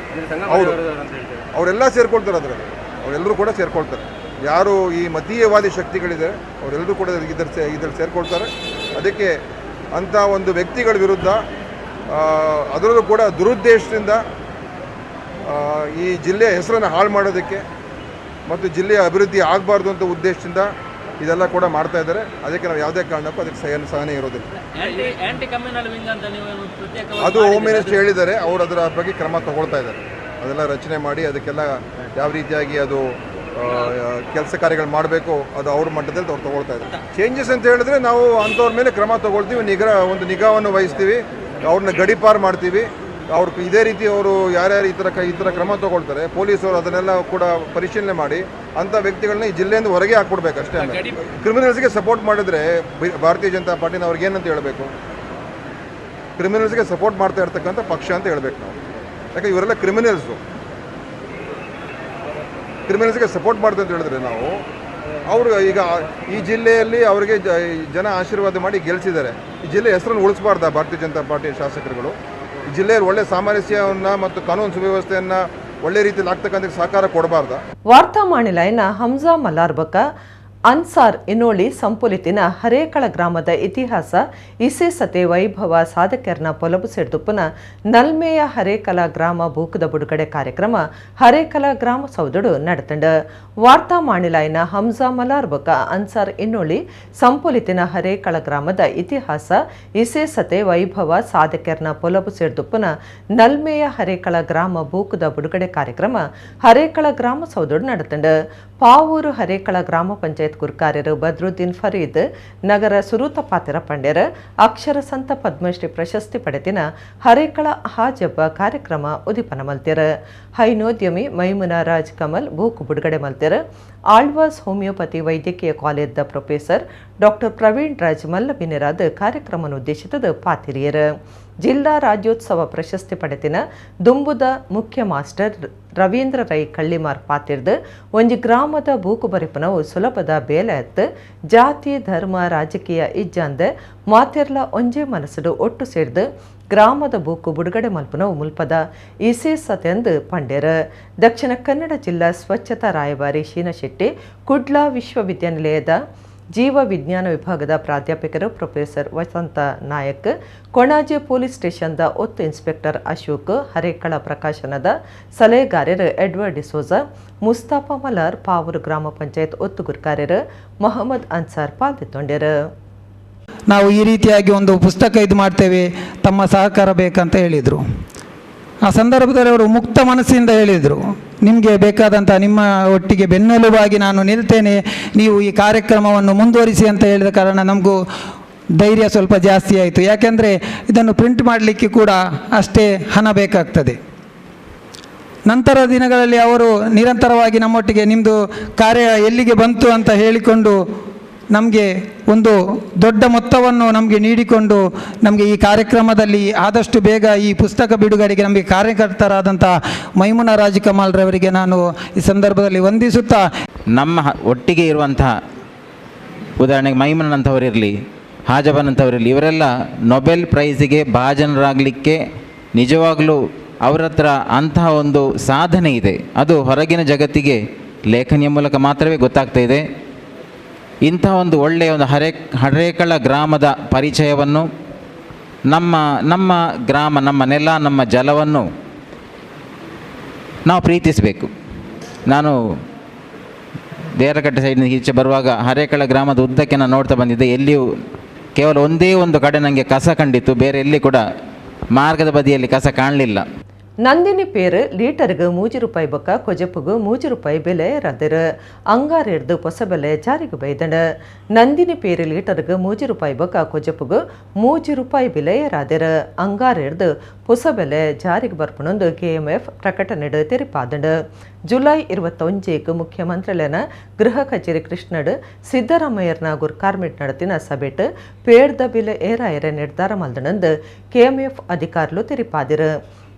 ಅವರು ಅವರೆಲ್ಲ ಸೇರ್ಕೊಳ್ತಾರೆ ಅದರಲ್ಲಿ, ಅವರೆಲ್ಲರೂ ಕೂಡ ಸೇರ್ಕೊಳ್ತಾರೆ. ಯಾರು ಈ ಮತೀಯವಾದಿ ಶಕ್ತಿಗಳಿದ್ದಾರೆ ಅವರೆಲ್ಲರೂ ಕೂಡ ಇದರಲ್ಲಿ ಸೇರ್ಕೊಳ್ತಾರೆ. ಅದಕ್ಕೆ ಅಂಥ ಒಂದು ವ್ಯಕ್ತಿಗಳ ವಿರುದ್ಧ ಅದರಲ್ಲೂ ಕೂಡ ದುರುದ್ದೇಶದಿಂದ ಈ ಜಿಲ್ಲೆಯ ಹೆಸರನ್ನು ಹಾಳು ಮಾಡೋದಕ್ಕೆ ಮತ್ತು ಜಿಲ್ಲೆಯ ಅಭಿವೃದ್ಧಿ ಆಗಬಾರ್ದು ಅಂತ ಉದ್ದೇಶದಿಂದ ಇದೆಲ್ಲ ಕೂಡ ಮಾಡ್ತಾ ಇದ್ದಾರೆ. ಅದಕ್ಕೆ ನಾವು ಯಾವುದೇ ಕಾರಣಕ್ಕೂ ಅದಕ್ಕೆ ಸಹನೆ ಇರೋದಿಲ್ಲ. ಅದು ಹೋಮ್ ಮಿನಿಸ್ಟರ್ ಹೇಳಿದ್ದಾರೆ, ಅವರು ಅದರ ಬಗ್ಗೆ ಕ್ರಮ ತಗೊಳ್ತಾ ಇದ್ದಾರೆ. ಅದೆಲ್ಲ ರಚನೆ ಮಾಡಿ ಅದಕ್ಕೆಲ್ಲ ಯಾವ ರೀತಿಯಾಗಿ ಅದು ಕೆಲಸ ಕಾರ್ಯಗಳು ಮಾಡಬೇಕು ಅದು ಅವ್ರ ಮಟ್ಟದಲ್ಲಿ ಅವ್ರು ತಗೊಳ್ತಾ ಇದ್ದಾರೆ. ಚೇಂಜಸ್ ಅಂತ ಹೇಳಿದ್ರೆ ನಾವು ಅಂಥವ್ರ ಮೇಲೆ ಕ್ರಮ ತಗೊಳ್ತೀವಿ, ನಿಗಾವನ್ನು ವಹಿಸ್ತೀವಿ, ಅವ್ರನ್ನ ಗಡಿಪಾರು ಮಾಡ್ತೀವಿ. ಅವ್ರು ಇದೇ ರೀತಿ ಅವರು ಯಾರ್ಯಾರು ಈ ಥರ ಕ್ರಮ ತಗೊಳ್ತಾರೆ ಪೊಲೀಸರು ಅದನ್ನೆಲ್ಲ ಕೂಡ ಪರಿಶೀಲನೆ ಮಾಡಿ ಅಂಥ ವ್ಯಕ್ತಿಗಳನ್ನ ಈ ಜಿಲ್ಲೆಯಿಂದ ಹೊರಗೆ ಹಾಕ್ಬಿಡ್ಬೇಕು ಅಷ್ಟೇ. ಕ್ರಿಮಿನಲ್ಸ್ಗೆ ಸಪೋರ್ಟ್ ಮಾಡಿದ್ರೆ ಭಾರತೀಯ ಜನತಾ ಪಾರ್ಟಿನ ಅವ್ರಿಗೆ ಏನಂತ ಹೇಳಬೇಕು? ಕ್ರಿಮಿನಲ್ಸ್ಗೆ ಸಪೋರ್ಟ್ ಮಾಡ್ತಾ ಇರ್ತಕ್ಕಂಥ ಪಕ್ಷ ಅಂತ ಹೇಳ್ಬೇಕು ನಾವು. ಯಾಕೆ ಇವರೆಲ್ಲ ಕ್ರಿಮಿನಲ್ಸು, ಕ್ರಿಮಿನಲ್ಸ್ಗೆ ಸಪೋರ್ಟ್ ಮಾಡ್ತಾರೆ ಅಂತ ಹೇಳಿದ್ರೆ ನಾವು ಅವರು ಈಗ ಈ ಜಿಲ್ಲೆಯಲ್ಲಿ ಅವರಿಗೆ ಜನ ಆಶೀರ್ವಾದ ಮಾಡಿ ಗೆಲ್ಲಿಸಿದ್ದಾರೆ. ಈ ಜಿಲ್ಲೆ ಹೆಸರನ್ನು ಉಳಿಸಬಾರ್ದ ಭಾರತೀಯ ಜನತಾ ಪಾರ್ಟಿಯ ಶಾಸಕರುಗಳು? ಈ ಜಿಲ್ಲೆಯಲ್ಲಿ ಒಳ್ಳೆ ಸಾಮರಸ್ಯವನ್ನು ಮತ್ತು ಕಾನೂನು ಸುವ್ಯವಸ್ಥೆಯನ್ನು ಒಳ್ಳೆ ರೀತಿಯಲ್ಲಿ ಆಗ್ತಕ್ಕಂಥ ಸಹಕಾರ ಕೊಡಬಾರ್ದ? ವಾರ್ತಾ ಮಾಣಿಲೈನ ಹಮ್ಜಾ ಮಲಾರ್ಬಕ Ansar ಇನ್ನೋಳಿ ಸಂಪುಲಿತಿನ ಹರೇಕಳ ಗ್ರಾಮದ ಇತಿಹಾಸ ಇಸೇಸತೆ ವೈಭವ ಸಾಧಕರ್ನ ಪೊಲಬು ಸೆಡ್ದುಪ್ಪನ ನಲ್ಮೆಯ ಹರೇಕಲ ಗ್ರಾಮ ಬೂಕದ ಬುಡುಗಡೆ ಕಾರ್ಯಕ್ರಮ ಹರೇಕಲ ಗ್ರಾಮ ಸೌದಡು ನಡೆತಂಡ. ವಾರ್ತಾ ಮಾಣಿಲಾಯಿನ ಹಂಸಾ ಮಲಾರ್ಬಕ ಅನ್ಸಾರ್ ಇನ್ನೋಳಿ ಸಂಪುಲಿತಿನ ಹರೇಕಳ ಗ್ರಾಮದ ಇತಿಹಾಸ ಇಸೇಸತೆ ವೈಭವ ಸಾಧಕರ್ನ ಪೊಲಬು ಸೆಡ್ದುಪ್ಪನ ನಲ್ಮೆಯ ಹರೇಕಳ ಗ್ರಾಮ ಬೂಕದ ಬುಡುಗಡೆ ಕಾರ್ಯಕ್ರಮ ಹರೇಕಳ ಗ್ರಾಮ ಸೌದಡು ನಡೆತಂಡ. ಪಾವೂರು ಹರೇಕಳ ಗ್ರಾಮ ಪಂಚಾಯತ್ ಗುರ್ಕಾರ್ಯರು ಬದ್ರುದ್ದೀನ್ ಫರೀದ್ ನಗರ ಸುರೂತ ಪಾತಿರ ಪಂಡ್ಯರ ಅಕ್ಷರ ಸಂತ ಪದ್ಮಶ್ರೀ ಪ್ರಶಸ್ತಿ ಪಡೆದಿನ ಹರೇಕಳ ಹಾಜಬ್ಬ ಕಾರ್ಯಕ್ರಮ ಉದಿಪನ ಮಲ್ತೆರ. ಹೈನೋದ್ಯಮಿ ಮೈಮುನಾ ರಾಜ್ ಕಮಲ್ ಬೂಕು ಬಿಡುಗಡೆ ಮಲ್ತೆರ. ಆಳ್ವಾಸ್ ಹೋಮಿಯೋಪತಿ ವೈದ್ಯಕೀಯ ಕಾಲೇಜ್ದ ಪ್ರೊಫೆಸರ್ ಡಾಕ್ಟರ್ ಪ್ರವೀಣ್ ರಾಜ್ ಮಲ್ಲಬಿನರಾದ ಕಾರ್ಯಕ್ರಮ ಉದ್ದೇಶಿತದ ಪಾತಿರಿಯರು. ಜಿಲ್ಲಾ ರಾಜ್ಯೋತ್ಸವ ಪ್ರಶಸ್ತಿ ಪಡೆದಿನ ದುಂಬುದ ಮುಖ್ಯ ಮಾಸ್ಟರ್ ರವೀಂದ್ರ ರೈ ಕಳ್ಳಿಮಾರ್ ಪಾತಿರ್ದು ಒಂಜಿ ಗ್ರಾಮದ ಬೂಕು ಬರಿಪನವು ಸುಲಭದ ಬೇಲೆ ಎತ್ತು ಜಾತಿ ಧರ್ಮ ರಾಜಕೀಯ ಇಜ್ಜಾಂದೆ ಮಾತೆರ್ಲ ಒಂಜೇ ಮನಸ್ಸುಡು ಒಟ್ಟು ಸೇರ್ದು ಗ್ರಾಮದ ಬೂಕು ಬುಡುಗಡೆ ಮಲ್ಪನವು ಮುಲ್ಪದ ಇಸೇಸತೆಂದು ಪಂಡ್ಯರು. ದಕ್ಷಿಣ ಕನ್ನಡ ಜಿಲ್ಲಾ ಸ್ವಚ್ಛತಾ ರಾಯಭಾರಿ ಶೀನಶೆಟ್ಟಿ, ಕುಡ್ಲಾ ವಿಶ್ವವಿದ್ಯಾನಿಲಯದ ಜೀವ ವಿಜ್ಞಾನ ವಿಭಾಗದ ಪ್ರಾಧ್ಯಾಪಕರು ಪ್ರೊಫೆಸರ್ ವಸಂತ ನಾಯಕ್, ಕೊಣಾಜೆ ಪೊಲೀಸ್ ಸ್ಟೇಷನ್ದ ಒತ್ತು ಇನ್ಸ್ಪೆಕ್ಟರ್ ಅಶೋಕ್, ಹರೇಕಳ ಪ್ರಕಾಶನದ ಸಲಹೆಗಾರರು ಎಡ್ವರ್ಡ್ ಡಿಸೋಜಾ, ಮುಸ್ತಾಫಾ ಮಲಾರ್, ಪಾವೂರು ಗ್ರಾಮ ಪಂಚಾಯತ್ ಒತ್ತು ಗುರ್ಕಾರ್ಯರು ಮೊಹಮ್ಮದ್ ಅನ್ಸಾರ್ ಪಾಲ್ದಿತ್ತೊಂಡರು. ನಾವು ಈ ರೀತಿಯಾಗಿ ಒಂದು ಪುಸ್ತಕ ಇದು ಮಾಡ್ತೇವೆ, ತಮ್ಮ ಸಹಕಾರ ಬೇಕಂತ ಹೇಳಿದರು. ಆ ಸಂದರ್ಭದಲ್ಲಿ ಅವರು ಮುಕ್ತ ಮನಸ್ಸಿಂದ ಹೇಳಿದರು, ನಿಮಗೆ ಬೇಕಾದಂಥ ನಿಮ್ಮ ಒಟ್ಟಿಗೆ ಬೆನ್ನೆಲುಬಾಗಿ ನಾನು ನಿಲ್ತೇನೆ, ನೀವು ಈ ಕಾರ್ಯಕ್ರಮವನ್ನು ಮುಂದುವರಿಸಿ ಅಂತ ಹೇಳಿದ ಕಾರಣ ನಮಗೂ ಧೈರ್ಯ ಸ್ವಲ್ಪ ಜಾಸ್ತಿ ಆಯಿತು. ಯಾಕೆಂದರೆ ಇದನ್ನು ಪ್ರಿಂಟ್ ಮಾಡಲಿಕ್ಕೆ ಕೂಡ ಅಷ್ಟೇ ಹಣ ಬೇಕಾಗ್ತದೆ. ನಂತರ ದಿನಗಳಲ್ಲಿ ಅವರು ನಿರಂತರವಾಗಿ ನಮ್ಮೊಟ್ಟಿಗೆ ನಿಮ್ಮದು ಕಾರ್ಯ ಎಲ್ಲಿಗೆ ಬಂತು ಅಂತ ಹೇಳಿಕೊಂಡು ನಮಗೆ ಒಂದು ದೊಡ್ಡ ಮೊತ್ತವನ್ನು ನಮಗೆ ನೀಡಿಕೊಂಡು ನಮಗೆ ಈ ಕಾರ್ಯಕ್ರಮದಲ್ಲಿ ಆದಷ್ಟು ಬೇಗ ಈ ಪುಸ್ತಕ ಬಿಡುಗಡೆಗೆ ನಮಗೆ ಕಾರ್ಯಕರ್ತರಾದಂಥ ಮೈಮುನಾ ರಾಜ್ ಕಮಾಲ್ರವರಿಗೆ ನಾನು ಈ ಸಂದರ್ಭದಲ್ಲಿ ವಂದಿಸುತ್ತಾ, ನಮ್ಮ ಒಟ್ಟಿಗೆ ಇರುವಂತಹ ಉದಾಹರಣೆಗೆ ಮೈಮುನಂಥವರಿರಲಿ, ಹಾಜಬನಂಥವರಿರಲಿ, ಇವರೆಲ್ಲ ನೊಬೆಲ್ ಪ್ರೈಸಿಗೆ ಭಾಜನರಾಗಲಿಕ್ಕೆ ನಿಜವಾಗಲೂ ಅವರ ಹತ್ರ ಅಂತಹ ಒಂದು ಸಾಧನೆ ಇದೆ. ಅದು ಹೊರಗಿನ ಜಗತ್ತಿಗೆ ಲೇಖನಿಯ ಮೂಲಕ ಮಾತ್ರವೇ ಗೊತ್ತಾಗ್ತಾ ಇದೆ. ಇಂಥ ಒಂದು ಒಳ್ಳೆಯ ಒಂದು ಹರೇಕಳ ಗ್ರಾಮದ ಪರಿಚಯವನ್ನು, ನಮ್ಮ ನಮ್ಮ ಗ್ರಾಮ, ನಮ್ಮ ನೆಲ, ನಮ್ಮ ಜಲವನ್ನು ನಾವು ಪ್ರೀತಿಸಬೇಕು. ನಾನು ದೇರಕಟ್ಟೆ ಸೈಡಿನ ಈಚೆ ಬರುವಾಗ ಹರೇಕಳ ಗ್ರಾಮದ ಉದ್ದಕ್ಕೆ ನಾನು ನೋಡ್ತಾ ಬಂದಿದ್ದೆ. ಎಲ್ಲಿಯೂ ಕೇವಲ ಒಂದೇ ಒಂದು ಕಡೆ ನನಗೆ ಕಸ ಕಂಡಿತ್ತು, ಬೇರೆ ಎಲ್ಲಿ ಕೂಡ ಮಾರ್ಗದ ಬದಿಯಲ್ಲಿ ಕಸ ಕಾಣಲಿಲ್ಲ. ನಂದಿನಿ ಪೇರು ಲೀಟರ್ಗೆ 3 ರೂಪಾಯಿ ಬೊಕ್ಕ ಕೊಜಪುಗು 3 ರೂಪಾಯಿ ಬೆಲೆ ರದಿರು. ಅಂಗಾರೆಡ್ದು ಹೊಸ ಬೆಲೆ ಜಾರಿಗೆ ಬೈದಂಡ. ನಂದಿನಿ ಪೇರು ಲೀಟರ್ಗೆ 3 ರೂಪಾಯಿ ಬೊಕ್ಕ ಕೊಜಪುಗು 3 ರೂಪಾಯಿ ಬೆಲೆ ರಾದಿರು. ಅಂಗಾರೆಡ್ದು ಹೊಸ ಬೆಲೆ ಜಾರಿಗೆ ಬರ್ಪಣೊಂದು ಕೆಎಂಎಫ್ ಪ್ರಕಟಣೆ ತೆರಿಪಾದಂಡ. ಜುಲೈ 21 ಮುಖ್ಯಮಂತ್ರಿಲೇನ ಗೃಹ ಕಚೇರಿ ಕೃಷ್ಣಡ್ ಸಿದ್ದರಾಮಯ್ಯರ್ನ ಗುರ್ಕಾರ್ಮಿಟ್ ನಡೆತಿನ ಸಭೆಟ್ ಪೇಡ್ದ ಬೆಲೆ ಏರಾಯರೆ ನಿರ್ಧಾರ ಮಲ್ದಣಂದು ಕೆಎಂಎಫ್ ಅಧಿಕಾರಿಲು ತೆರಿಪಾದಿರು.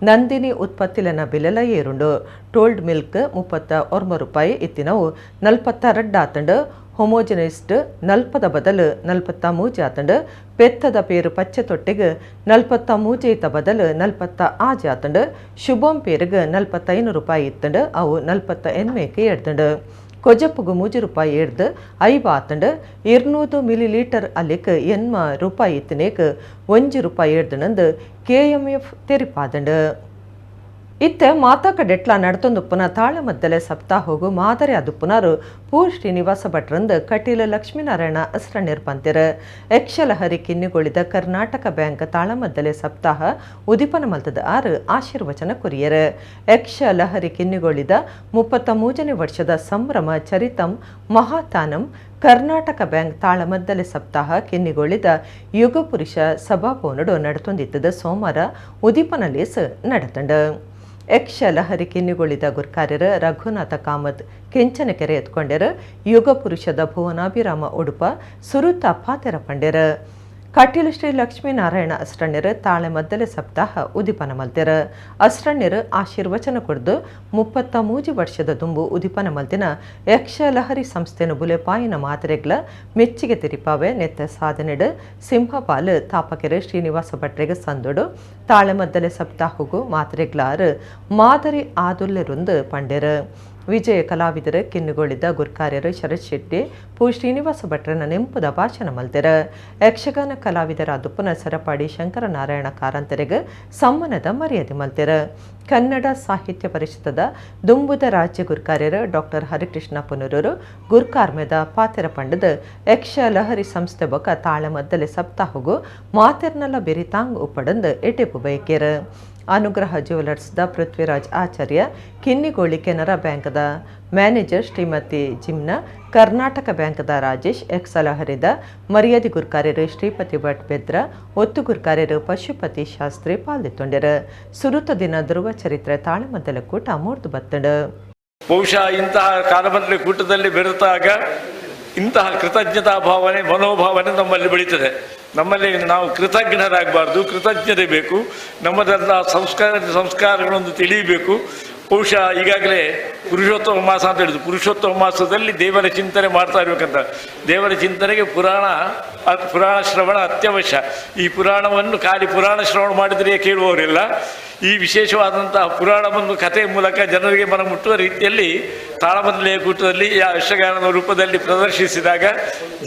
ನಂದಿನಿ ಉತ್ಪತ್ತಿಲನ ಬೆಲೆಲ ಏರುಂಡು. ಟೋಲ್ಡ್ ಮಿಲ್ಕ್ 39 ರೂಪಾಯಿ ಇತ್ತಿನವು 42 ಆತಂಡು. ಹೋಮೋಜನಿಸ್ಟ್ 40 ಬದಲು 43 ಆತಂಡು. ಪೆತ್ತದ ಪೇರು ಪಚ್ಚೆ ತೊಟ್ಟಿಗೆ 43 ಇತ್ತ ಬದಲು 46 ಆತಂಡು. ಶುಭಂ ಪೇರಿಗೆ 45 ರೂಪಾಯಿ ಇತ್ತಂಡು, ಅವು 48 ಎಡ್ತಂಡು. ಕೊಜಪ್ಪುಗು 3 ರೂಪಾಯಿ ಎಡ್ದು 5 ಆತಂಡು. 200 ಮಿಲಿ ಲೀಟರ್ ಅಲ್ಲಿಕ್ 80 ರೂಪಾಯಿ ಇತ್ತನೇಕ್ 1 ರೂಪಾಯಿ ಎಡ್ದನಂದು ಕೆಎಂಎಫ್ ತೆರಿಪಾದಂಡು. ಇತ್ತೆ ಮಾತಾ ಕಡೆಟ್ಲ ನಡತೊಂದುಪ್ಪನ ತಾಳಮದ್ದಲೆ ಸಪ್ತಾಹೋಗು ಮಾದರಿ ಅದುಪ್ಪುನಾರು ಪೂ ಶ್ರೀನಿವಾಸ ಭಟ್ರಂದು ಕಟೀಲ ಲಕ್ಷ್ಮೀನಾರಾಯಣ ಅಸ್ರಣ್ಯರ್ ಪಂತೆರ್. ಯಕ್ಷಲಹರಿ ಕಿನ್ನಿಗೊಳಿದ ಕರ್ನಾಟಕ ಬ್ಯಾಂಕ್ ತಾಳಮದ್ದಲೆ ಸಪ್ತಾಹ ಉದಿಪನ ಮಲ್ತದ ಆರು ಆಶೀರ್ವಚನ ಕೊರಿಯರ್. ಯಕ್ಷಲಹರಿ ಕಿನ್ನಿಗೊಳಿದ 33ನೇ ವರ್ಷದ ಸಂಭ್ರಮ ಚರಿತಂ ಮಹಾತಾನಂ ಕರ್ನಾಟಕ ಬ್ಯಾಂಕ್ ತಾಳಮದ್ದಲೆ ಸಪ್ತಾಹ ಕಿನ್ನಿಗೊಳಿದ ಯುಗಪುರುಷ ಸಭಾಭವನಡು ನಡತೊಂದಿತ್ತದ ಸೋಮವಾರ ಉದಿಪನ ಲೇಸ್ ನಡತಂಡ. ಯಕ್ಷಲಹರಿ ಕಿನ್ನಿಗೊಳಿದ ಗುರ್ಕಾರ್ಯರ ರಘುನಾಥ ಕಾಮತ್ ಕೆಂಚನಕೆರೆ ಎತ್ಕೊಂಡ್ಯರ. ಯುಗಪುರುಷದ ಭುವನಾಭಿರಾಮ ಉಡುಪ ಸುರುತ ಪಾತೆರ ಪಂಡ್ಯರ. ಕಟೀಲು ಶ್ರೀ ಲಕ್ಷ್ಮೀನಾರಾಯಣ ಅಸ್ರಣ್ಯರ ತಾಳೆಮದ್ದಲೆ ಸಪ್ತಾಹ ಉದಿಪನ ಮಲ್ತೆರ. ಅಸ್ರಣ್ಯರು ಆಶೀರ್ವಚನ ಕೊಡ್ದು 33 ವರ್ಷದ ದುಂಬು ಉದಿಪನ ಮಲ್ತಿನ ಯಕ್ಷಲಹರಿ ಸಂಸ್ಥೆನ ಬುಲೆಪಾಯಿನ ಮಾತ್ರೆಗ್ಲ ಮೆಚ್ಚಿಗೆ ತಿರಿಪಾವೆ ನೆತ್ತ ಸಾಧನೆಡು ಸಿಂಹಪಾಲು ತಾಪಕೆರೆ ಶ್ರೀನಿವಾಸ ಭಟ್ರೆಗೆ ಸಂದೊಡು ತಾಳೆಮದ್ದಲೆ ಸಪ್ತಾಹಗೂ ಮಾತ್ರೆಗ್ಲಾರು ಮಾದರಿ ಆದುಲ್ಲೆರುಂದು ಪಂಡೆರು. ವಿಜಯ ಕಲಾವಿದರ ಕಿನ್ನುಗೊಳಿದ ಗುರ್ಕಾರ್ಯರು ಶರತ್ ಶೆಟ್ಟಿ ಪು ಶ್ರೀನಿವಾಸ ಭಟ್ರನ ನೆಂಪುದ ಭಾಷಣ ಮಲ್ತೆರ್. ಯಕ್ಷಗಾನ ಕಲಾವಿದರ ದುಪ್ಪುನ ಸರಪಾಡಿ ಶಂಕರನಾರಾಯಣ ಕಾರಂತರೆಗ್ ಸಮ್ಮಾನದ ಮರ್ಯಾದೆ ಮಲ್ತೆರ್. ಕನ್ನಡ ಸಾಹಿತ್ಯ ಪರಿಷತ್ತದ ದುಂಬುದ ರಾಜ್ಯ ಗುರ್ಕಾರ್ಯರು ಡಾಕ್ಟರ್ ಹರಿಕೃಷ್ಣ ಪುನರೂರು ಗುರ್ಕಾರ್ಮೆದ ಪಾತೆರ ಪಂಡದ ಯಕ್ಷ ಲಹರಿ ಸಂಸ್ಥೆ ಬೊಕ ತಾಳಮದ್ದಲೆ ಸಪ್ತಾಹಗು ಮಾತೆರ್ನಲ ಬೆರಿತಾಂಗ್ ಉಪ್ಪಡಂದು ಎಟೆಪು ಬಯಕೆರ್. ಅನುಗ್ರಹ ಜ್ಯುವೆಲರ್ಸ್ದ ಪೃಥ್ವಿರಾಜ್ ಆಚಾರ್ಯ, ಕಿನ್ನಿಗೋಳಿ ಕೆನರಾ ಬ್ಯಾಂಕ್ದ ಮ್ಯಾನೇಜರ್ ಶ್ರೀಮತಿ ಜಿಮ್ನ, ಕರ್ನಾಟಕ ಬ್ಯಾಂಕ್ದ ರಾಜೇಶ್, ಎಕ್ಸಲಹರಿದ ಮರ್ಯಾದೆ ಗುರ್ಕಾರ್ಯರು ಶ್ರೀಪತಿ ಭಟ್ ಬೆದ್ರ, ಒತ್ತು ಗುರ್ಕಾರ್ಯರು ಪಶುಪತಿ ಶಾಸ್ತ್ರಿ ಪಾಲ್ದಿತ್ತೊಂಡರು. ಸುರುತ ದಿನ ಧ್ರುವ ಚರಿತ್ರೆ ತಾಳಮದ್ದಲ ಕೂಟ ಮೂರ್ದು ಬತ್ತಂಡು. ಬಹುಶಃ ಇಂತಹ ಕಾಲಮಂಡಳಿ ಕೂಟದಲ್ಲಿ ಬೆರೆತಾಗ ಇಂತಹ ಕೃತಜ್ಞತಾ ಭಾವನೆ, ಮನೋಭಾವನೆ ನಮ್ಮಲ್ಲಿ ಬೆಳೀತದೆ. ನಮ್ಮಲ್ಲಿ ನಾವು ಕೃತಜ್ಞರಾಗಬಾರ್ದು, ಕೃತಜ್ಞತೆ ಬೇಕು. ನಮ್ಮದೆಲ್ಲ ಸಂಸ್ಕಾರಗಳನ್ನು ತಿಳಿಯಬೇಕು. ಬಹುಶಃ ಈಗಾಗಲೇ ಪುರುಷೋತ್ತಮ ಮಾಸ ಅಂತ ಹೇಳಿದ್ರು. ಪುರುಷೋತ್ತಮ ಮಾಸದಲ್ಲಿ ದೇವರ ಚಿಂತನೆ ಮಾಡ್ತಾ ಇರಬೇಕಂತ. ದೇವರ ಚಿಂತನೆಗೆ ಪುರಾಣ ಶ್ರವಣ ಅತ್ಯವಶ್ಯ. ಈ ಪುರಾಣವನ್ನು ಖಾಲಿ ಪುರಾಣ ಶ್ರವಣ ಮಾಡಿದರೆ ಕೇಳುವವರಿಲ್ಲ. ಈ ವಿಶೇಷವಾದಂತಹ ಪುರಾಣವನ್ನು ಕಥೆಯ ಮೂಲಕ ಜನರಿಗೆ ಮನ ಮುಟ್ಟುವ ರೀತಿಯಲ್ಲಿ ತಾಳಮದ್ದಲೆಯ ಕೂಟದಲ್ಲಿ ಯಕ್ಷಗಾನದ ರೂಪದಲ್ಲಿ ಪ್ರದರ್ಶಿಸಿದಾಗ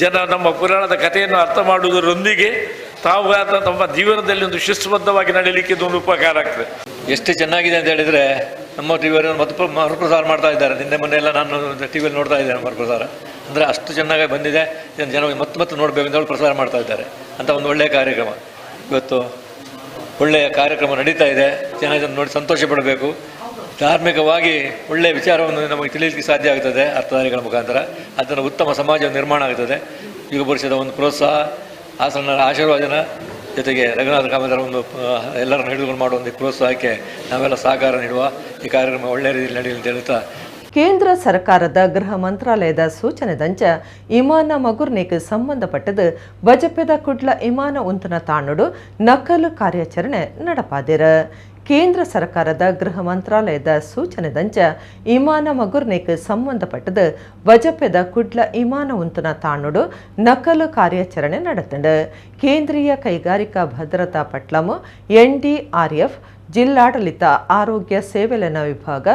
ಜನ ನಮ್ಮ ಪುರಾಣದ ಕಥೆಯನ್ನು ಅರ್ಥ ಮಾಡುವುದರೊಂದಿಗೆ ತಾವು ತಮ್ಮ ಜೀವನದಲ್ಲಿ ಒಂದು ಶಿಸ್ತುಬದ್ಧವಾಗಿ ನಡೆಯಲಿಕ್ಕೆ ಇದೊಂದು ಉಪಕಾರ ಆಗ್ತದೆ. ಎಷ್ಟು ಚೆನ್ನಾಗಿದೆ ಅಂತ ಹೇಳಿದರೆ, ನಮ್ಮ ಟಿ ವಿಯವರು ಮತ್ತು ಮರುಪ್ರಸಾರ ಮಾಡ್ತಾ ಇದ್ದಾರೆ. ನಿನ್ನೆ ಮೊನ್ನೆ ಎಲ್ಲ ನಾನು ಟಿ ವಿಯಲ್ಲಿ ನೋಡ್ತಾ ಇದ್ದೇನೆ ಮರುಪ್ರಸಾರ. ಅಂದರೆ ಅಷ್ಟು ಚೆನ್ನಾಗಿ ಬಂದಿದೆ, ಜನ ಮತ್ತೆ ಮತ್ತೆ ನೋಡಬೇಕು ಅಂತ ಹೇಳಿ ಪ್ರಸಾರ ಮಾಡ್ತಾ ಇದ್ದಾರೆ. ಅಂತ ಒಂದು ಒಳ್ಳೆಯ ಕಾರ್ಯಕ್ರಮ ಇವತ್ತು, ಒಳ್ಳೆಯ ಕಾರ್ಯಕ್ರಮ ನಡೀತಾ ಇದೆ. ಜನ ಇದನ್ನು ನೋಡಿ ಸಂತೋಷ ಪಡಬೇಕು. ಧಾರ್ಮಿಕವಾಗಿ ಒಳ್ಳೆಯ ವಿಚಾರವನ್ನು ನಮಗೆ ತಿಳಿಯಲಿಕ್ಕೆ ಸಾಧ್ಯ ಆಗ್ತದೆ ಅರ್ಥಧಾರಿಗಳ ಮುಖಾಂತರ. ಅದನ್ನು ಉತ್ತಮ ಸಮಾಜ ನಿರ್ಮಾಣ ಆಗ್ತದೆ. ಯುಗ ಪುರುಷದ ಒಂದು ಪ್ರೋತ್ಸಾಹ, ಆಸನರ ಆಶೀರ್ವಾದನ ಜೊತೆಗೆ ರಘುನಾಥ ಕಾಮದರ ಒಂದು ಎಲ್ಲರನ್ನು ಹಿಡಿದುಕೊಂಡು ಮಾಡುವ ಒಂದು ಪ್ರೋತ್ಸಾಹಕ್ಕೆ ನಾವೆಲ್ಲ ಸಹಕಾರ ನೀಡುವ ಈ ಕಾರ್ಯಕ್ರಮ ಒಳ್ಳೆಯ ರೀತಿಯಲ್ಲಿ ನಡೆಯಲಿ ಅಂತ ಹೇಳ್ತಾ, ಕೇಂದ್ರ ಸರ್ಕಾರದ ಗೃಹ ಮಂತ್ರಾಲಯದ ಸೂಚನೆದಂಚ ಇಮಾನ ಮಗುರ್ನಿಗೆ ಸಂಬಂಧಪಟ್ಟದು ಬಜಪೆದ ಕುಡ್ಲ ಇಮಾನ ಉಂತನ ತಾಣುಡು ನಕಲು ಕಾರ್ಯಾಚರಣೆ ನಡಪಾದಿರ. ಕೇಂದ್ರ ಸರ್ಕಾರದ ಗೃಹ ಮಂತ್ರಾಲಯದ ಸೂಚನೆದಂಚ ಇಮಾನ ಮಗುರ್ನಿಗೆ ಸಂಬಂಧಪಟ್ಟದು ಬಜಪೆದ ಕುಡ್ಲ ಇಮಾನ ಉಂತನ ತಾಣುಡು ನಕಲು ಕಾರ್ಯಾಚರಣೆ ನಡೆತಂಡು. ಕೇಂದ್ರೀಯ ಕೈಗಾರಿಕಾ ಭದ್ರತಾ ಪಟ್ಲಂ, ಎನ್ಡಿಆರ್ಎಫ್, ಜಿಲ್ಲಾಡಳಿತ ಆರೋಗ್ಯ ಸೇವೆಲೆನ ವಿಭಾಗ,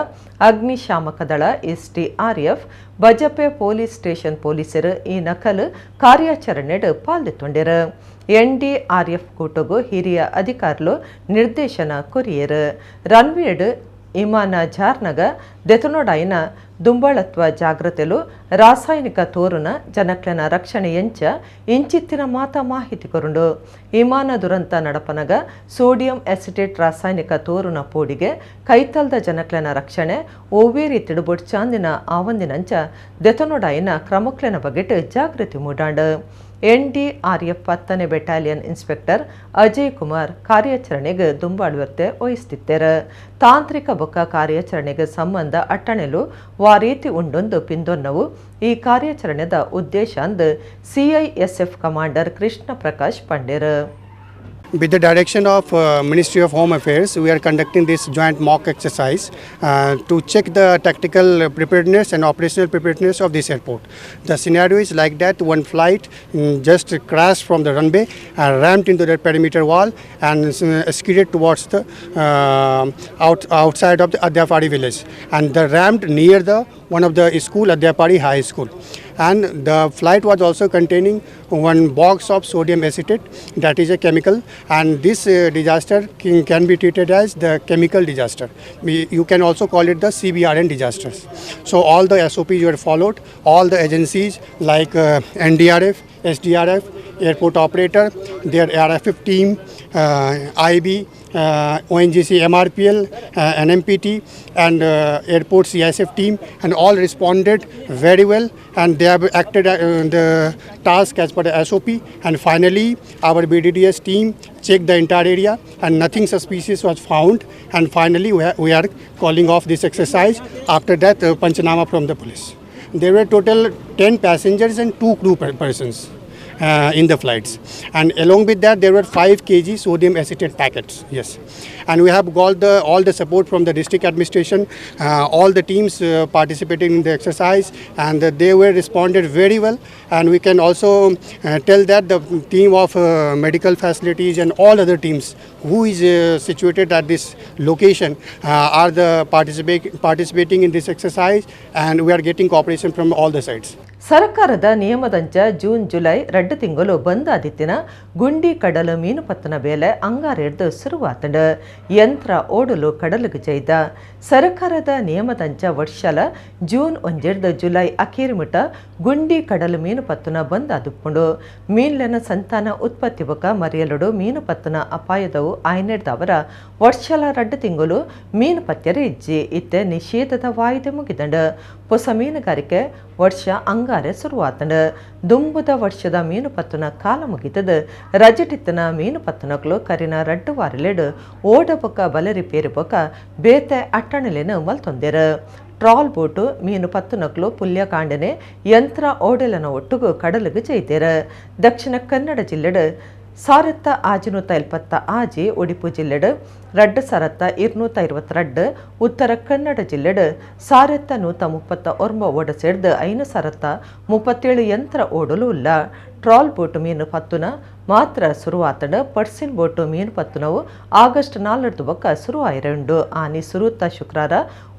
ಅಗ್ನಿಶಾಮಕ ದಳ, SDRF, Bajpe police station ಪೊಲೀಸರು ಈ ನಕಲು ಕಾರ್ಯಾಚರಣೆಡು ಪಾಲ್ದಿತ್ತೊಂಡಿರು. ಎನ್ಡಿಆರ್ಎಫ್ ಕೂಟಗು ಹಿರಿಯ ಅಧಿಕಾರಿಗಳು ನಿರ್ದೇಶನ ಕೊರಿಯರು. ರನ್ವೇಡ್ ಇಮಾನ ಜಾರ್ನಗ ದೆತನೊಡಾಯಿನ ದುಂಬಾಳತ್ವ ಜಾಗ್ರತೆಲು ರಾಸಾಯನಿಕ ತೋರುನ ಜನಕ್ಲೆನ ರಕ್ಷಣೆ ಎಂಚ ಇಂಚಿತ್ತಿನ ಮಾತಾ ಮಾಹಿತಿ ಕೊರುಂಡು. ಇಮಾನ ದುರಂತ ನಡಪನಗ ಸೋಡಿಯಂ ಅಸಿಟೇಟ್ ರಾಸಾಯನಿಕ ತೋರುನ ಪೋಡಿಗೆ ಕೈತಲ್ದ ಜನಕ್ಲೆನ ರಕ್ಷಣೆ ಓವೇರಿ ತಿಡುಬೊಡ್ ಚಾಂದಿನ ಆವಂದಿನಂಚ ದೆತನೊಡಾಯಿನ ಕ್ರಮಕ್ಲೆನ ಬಗೆಟ್ ಜಾಗೃತಿ ಮೂಡಾಂಡು. ಎನ್ಡಿಆರ್ಎಫ್ 10ನೇ ಬೆಟಾಲಿಯನ್ ಇನ್ಸ್ಪೆಕ್ಟರ್ ಅಜಯ್ ಕುಮಾರ್ ಕಾರ್ಯಾಚರಣೆಗೆ ದುಂಬಾಳುವರ್ತೆ ವಹಿಸುತ್ತಿದ್ದಾರೆ. ತಾಂತ್ರಿಕ ಬೊಕ್ಕ ಕಾರ್ಯಾಚರಣೆಗೆ ಸಂಬಂಧ ಅಟ್ಟಣೆಲು ವಾರೀತಿ ಉಂಡೊಂದು ಪಿಂದೊನ್ನವು ಈ ಕಾರ್ಯಾಚರಣೆದ ಉದ್ದೇಶ ಅಂದು ಸಿಐಎಸ್ಎಫ್ ಕಮಾಂಡರ್ ಕೃಷ್ಣ ಪ್ರಕಾಶ್ ಪಂಡೇರ್. With the direction of Ministry of Home Affairs, we are conducting this joint mock exercise to check the tactical preparedness and operational preparedness of this airport. The scenario is like that: one flight just crashed from the runway and rammed into the perimeter wall and skidded towards the outside of the Adyapadi village, and the rammed near the one of the school, Adyapadi High School. And the flight was also containing one box of sodium acetate, that is a chemical, and this disaster can be treated as the chemical disaster. You can also call it the CBRN disasters. So all the SOPs were followed, all the agencies like NDRF, SDRF, airport operator, their RFF team, IB, ONGC, MRPL, NMPT and airport CISF team, and all responded very well, and they have acted the task as per the SOP. And finally our BDDS team checked the entire area and nothing suspicious was found, and finally we are calling off this exercise after that panchanama from the police. There were total 10 passengers and 2 crew persons in the flights, and along with that there were 5 kg sodium acetate packets. Yes, And we have got all the support from the district administration, all the teams participating in the exercise, and they were responded very well. And we can also tell that the team of medical facilities and all other teams who is situated at this location are the participating in this exercise, and we are getting cooperation from all the sides. ಸರ್ಕಾರದ ನಿಯಮದಂಚ June July ರಡ್ಡು ತಿಂಗಳು ಬಂದ್ ಆದಿತ್ತಿನ ಗುಂಡಿ ಕಡಲು ಮೀನುಪತ್ತನ ಬೇಲೆ ಅಂಗಾರೆಡ್ದು ಶುರುವಾತಂಡು ಯಂತ್ರ ಓಡಲು ಕಡಲಿಗೆ ಜೈದ. ಸರ್ಕಾರದ ನಿಯಮದಂಚ ವರ್ಷಲ ಜೂನ್ ಒಂಜೆಡ್ದು ಜುಲೈ ಅಖೇರಿಮುಟ ಗುಂಡಿ ಕಡಲು ಮೀನುಪತ್ತನ ಬಂದ್ ಆದುಪ್ಪುಂಡು. ಮೀನ್ಲೆನ ಸಂತಾನ ಉತ್ಪತ್ತಿ ಬೊಕ ಮರಿಯಲುಡು ಮೀನುಪತ್ತನ ಅಪಾಯದವು ಆಯ್ನೆಡ್ದವರ ವರ್ಷಲ ರಡ್ಡು ತಿಂಗಳು ಮೀನು ಪತ್ಯರೆ ಇಜ್ಜಿ. ಇತ್ತೆ ನಿಷೇಧದ ವಾಯ್ದೆ ಮುಗಿದಂಡು. ಹೊಸ ಮೀನುಗಾರಿಕೆ ವರ್ಷ ಅಂಗಾರೆ ಶುರುವಾತಂಡು. ದುಂಬುದ ವರ್ಷದ ಮೀನುಪತ್ತನ ಕಾಲ ಮುಗಿತದ. ರಜಟಿತ್ತನ ಮೀನುಪತ್ತನಕ್ಲು ಕರಿನ ರಡ್ಡು ವಾರಲೆಡು ಓಡಬೊಕ ಬಲೆ ರಿಪೇರಿ ಬೊಕ ಬೇತೆ ಅಟ್ಟಣೆಲೆನು ಮಲ್ತೊಂದೆರು. ಟ್ರಾಲ್ ಬೋಟು ಮೀನು ಪತ್ತುನಕ್ಲು ಪುಲ್ಯಕಾಂಡನೆ ಯಂತ್ರ ಓಡೆಲನ ಒಟ್ಟುಗು ಕಡಲಿಗೆ ಜೈತೇರು. ದಕ್ಷಿಣ ಕನ್ನಡ ಜಿಲ್ಲೆಡು 1676 ಒಡಿಪು ಜಿಲ್ಲೆಡು 2222, ಉತ್ತರ ಕನ್ನಡ ಜಿಲ್ಲೆಡು 1139 ಓಡ ಸೇರ್ದು 537 ಯಂತ್ರ ಓಡಲು ಉಲ್ಲ. ಟ್ರಾಲ್ ಬೋಟು ಮೀನು ಪತ್ತುನ ಮಾತ್ರ ಶುರುವಾತಂಡ. ಪರ್ಸಿನ್ ಬೋಟು ಮೀನು ಪತ್ತುನವು ಆಗಸ್ಟ್ 4 ಬೊಕ್ಕ ಶುರುವಾಯಿರುಂಡು. ಆನಿ ಸುರುತ ಶುಕ್ರಾರ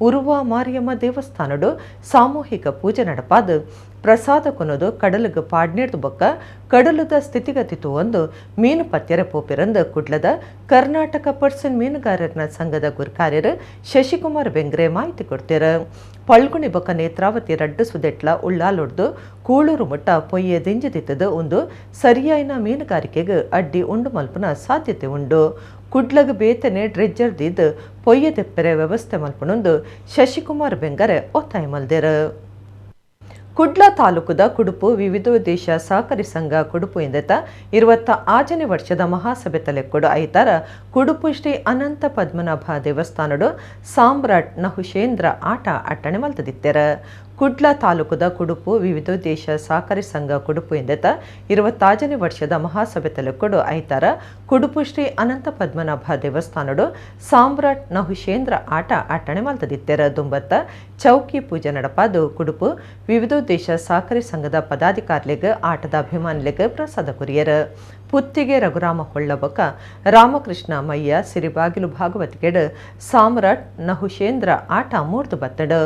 ಉರುವ ಮಾರಿಯಮ್ಮ ದೇವಸ್ಥಾನಡು ಸಾಮೂಹಿಕ ಪೂಜೆ ನಡಪಾದು ಪ್ರಸಾದ ಕೊನದು ಕಡಲಿಗೆ ಪಾಡ್ನೇರ್ದು ಬೊಕ್ಕ ಕಡಲದ ಸ್ಥಿತಿಗತಿ ಒಂದು ಮೀನು ಪತ್ಯರ ಪೋಪಿರಂದು ಕುಡ್ಲದ ಕರ್ನಾಟಕ ಪರ್ಸನ್ ಮೀನುಗಾರರ ಸಂಘದ ಗುರ್ಕಾರ್ಯರು ಶಶಿಕುಮಾರ್ ಬೆಂಗ್ರೆ ಮಾಹಿತಿ ಕೊಡ್ತೀರ. ಪಳ್ಗುಣಿ ಬೊಕ್ಕ ನೇತ್ರಾವತಿ ರಡ್ಡು ಸುದೆಟ್ಲ ಉಳ್ಳಾಲೊಡ್ದು ಕೂಳೂರು ಮುಟ್ಟ ಪೊಯ್ಯೆ ದಿಂಜದಿತ್ತದು ಒಂದು ಸರಿಯಾಯಿನ ಮೀನುಗಾರಿಕೆಗೆ ಅಡ್ಡಿ ಉಂಡು ಮಲ್ಪುನ ಸಾಧ್ಯತೆ ಉಂಡು. ಕುಡ್ಲಗ ಬೇತನೆ ಡ್ರೆಜ್ಜರ್ ದಿದ್ದು ಪೊಯ್ಯೆ ತೆಪ್ಪೆರೆ ವ್ಯವಸ್ಥೆ ಮಲ್ಪನೊಂದು ಶಶಿಕುಮಾರ್ ಬೆಂಗರೆ ಒತ್ತಾಯ ಮಲ್ದೆರು. ಕುಡ್ಲ ತಾಲೂಕುದ ಕುಡುಪು ವಿವಿಧೋದ್ದೇಶ ಸಹಕಾರಿ ಸಂಘ ಕುಡುಪು ಎಂದೆತ 26ನೇ ವರ್ಷದ ಮಹಾಸಭೆ ತಲೆಕ್ಕೊಡು ಐತಾರ ಕುಡುಪು ಶ್ರೀ ಅನಂತ ಪದ್ಮನಾಭ ದೇವಸ್ಥಾನಡು ಸಾಮ್ರಾಟ್ ನಹುಶೇಂದ್ರ ಆಟ ಅಟ್ಟಣೆ ಮಲ್ತದಿತ್ತೆರ. ಕುಡ್ಲ ತಾಲೂಕುದ ಕುಡುಪು ವಿವಿಧೋದ್ದೇಶ ಸಹಕಾರಿ ಸಂಘ ಕುಡುಪು ಎಂದೆತ 26ನೇ ವರ್ಷದ ಮಹಾಸಭೆ ತಲೆಕ್ಕೊಡು ಐತಾರ ಕುಡುಪು ಶ್ರೀ ಅನಂತ ಪದ್ಮನಾಭ ದೇವಸ್ಥಾನಡು ಸಾಮ್ರಾಟ್ ನಹುಶೇಂದ್ರ ಆಟ ಅಟ್ಟಣೆ ಮಲ್ತದಿತ್ತೆರ. ದುಂಬತ್ತ ಚೌಕಿ ಪೂಜೆ ನಡಪಾದು ಕುಡುಪು ವಿವಿಧೋದ್ದೇಶ ಸಹಕಾರಿ ಸಂಘದ ಪದಾಧಿಕಾರಿಗಳಿಗೆ ಆಟದ ಅಭಿಮಾನಿಗಳಿಗೆ ಪ್ರಸಾದ ಕೊರಿಯರು. ಪುತ್ತಿಗೆ ರಘುರಾಮ ಹೊಳ್ಳಬಕ ರಾಮಕೃಷ್ಣ ಮಯ್ಯ ಸಿರಿಬಾಗಿಲು ಭಾಗವತಿಗೆಡು ಸಾಮ್ರಾಟ್ ನಹುಶೇಂದ್ರ ಆಟ ಮೂರ್ದು ಬತ್ತಡು.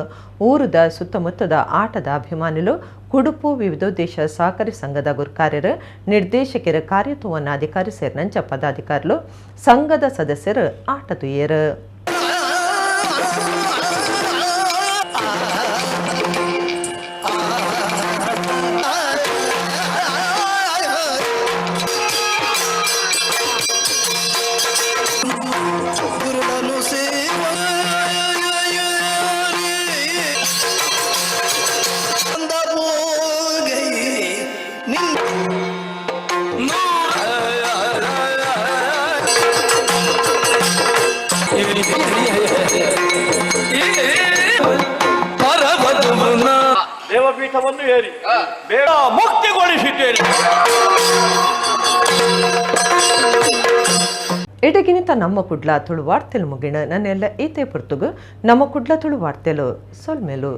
ಊರುದ ಸುತ್ತಮುತ್ತದ ಆಟದ ಅಭಿಮಾನಿಲು ಕುಡುಪು ವಿವಿಧೋದ್ದೇಶ ಸಹಕಾರಿ ಸಂಘದ ಗುರ್ಕಾರ್ಯರು ನಿರ್ದೇಶಕರ ಕಾರ್ಯತ್ವವನ್ನು ಅಧಿಕಾರಿ ಸೇರಿನಂಚ ಪದಾಧಿಕಾರಿಗಳು ಸಂಘದ ಸದಸ್ಯರು ಆಟ ತುಯ್ಯರು. ದೇವಪೀಠವನ್ನು ಏರಿ ಬೇಡ ಮುಕ್ತಿಗೊಳಿಸಿದ್ದೇನೆ. ಎಡಗಿನಿತ ನಮ್ಮ ಕುಡ್ಲ ತುಳು ವಾರ್ತೆಲು ಮುಗಿಣ ನನ್ನೆಲ್ಲ ಈತೆ ಪುರ್ತುಗು ನಮ್ಮ ಕುಡ್ಲ ತುಳು ವಾರ್ತೆಲು ಸೊಲ್ಮೇಲು.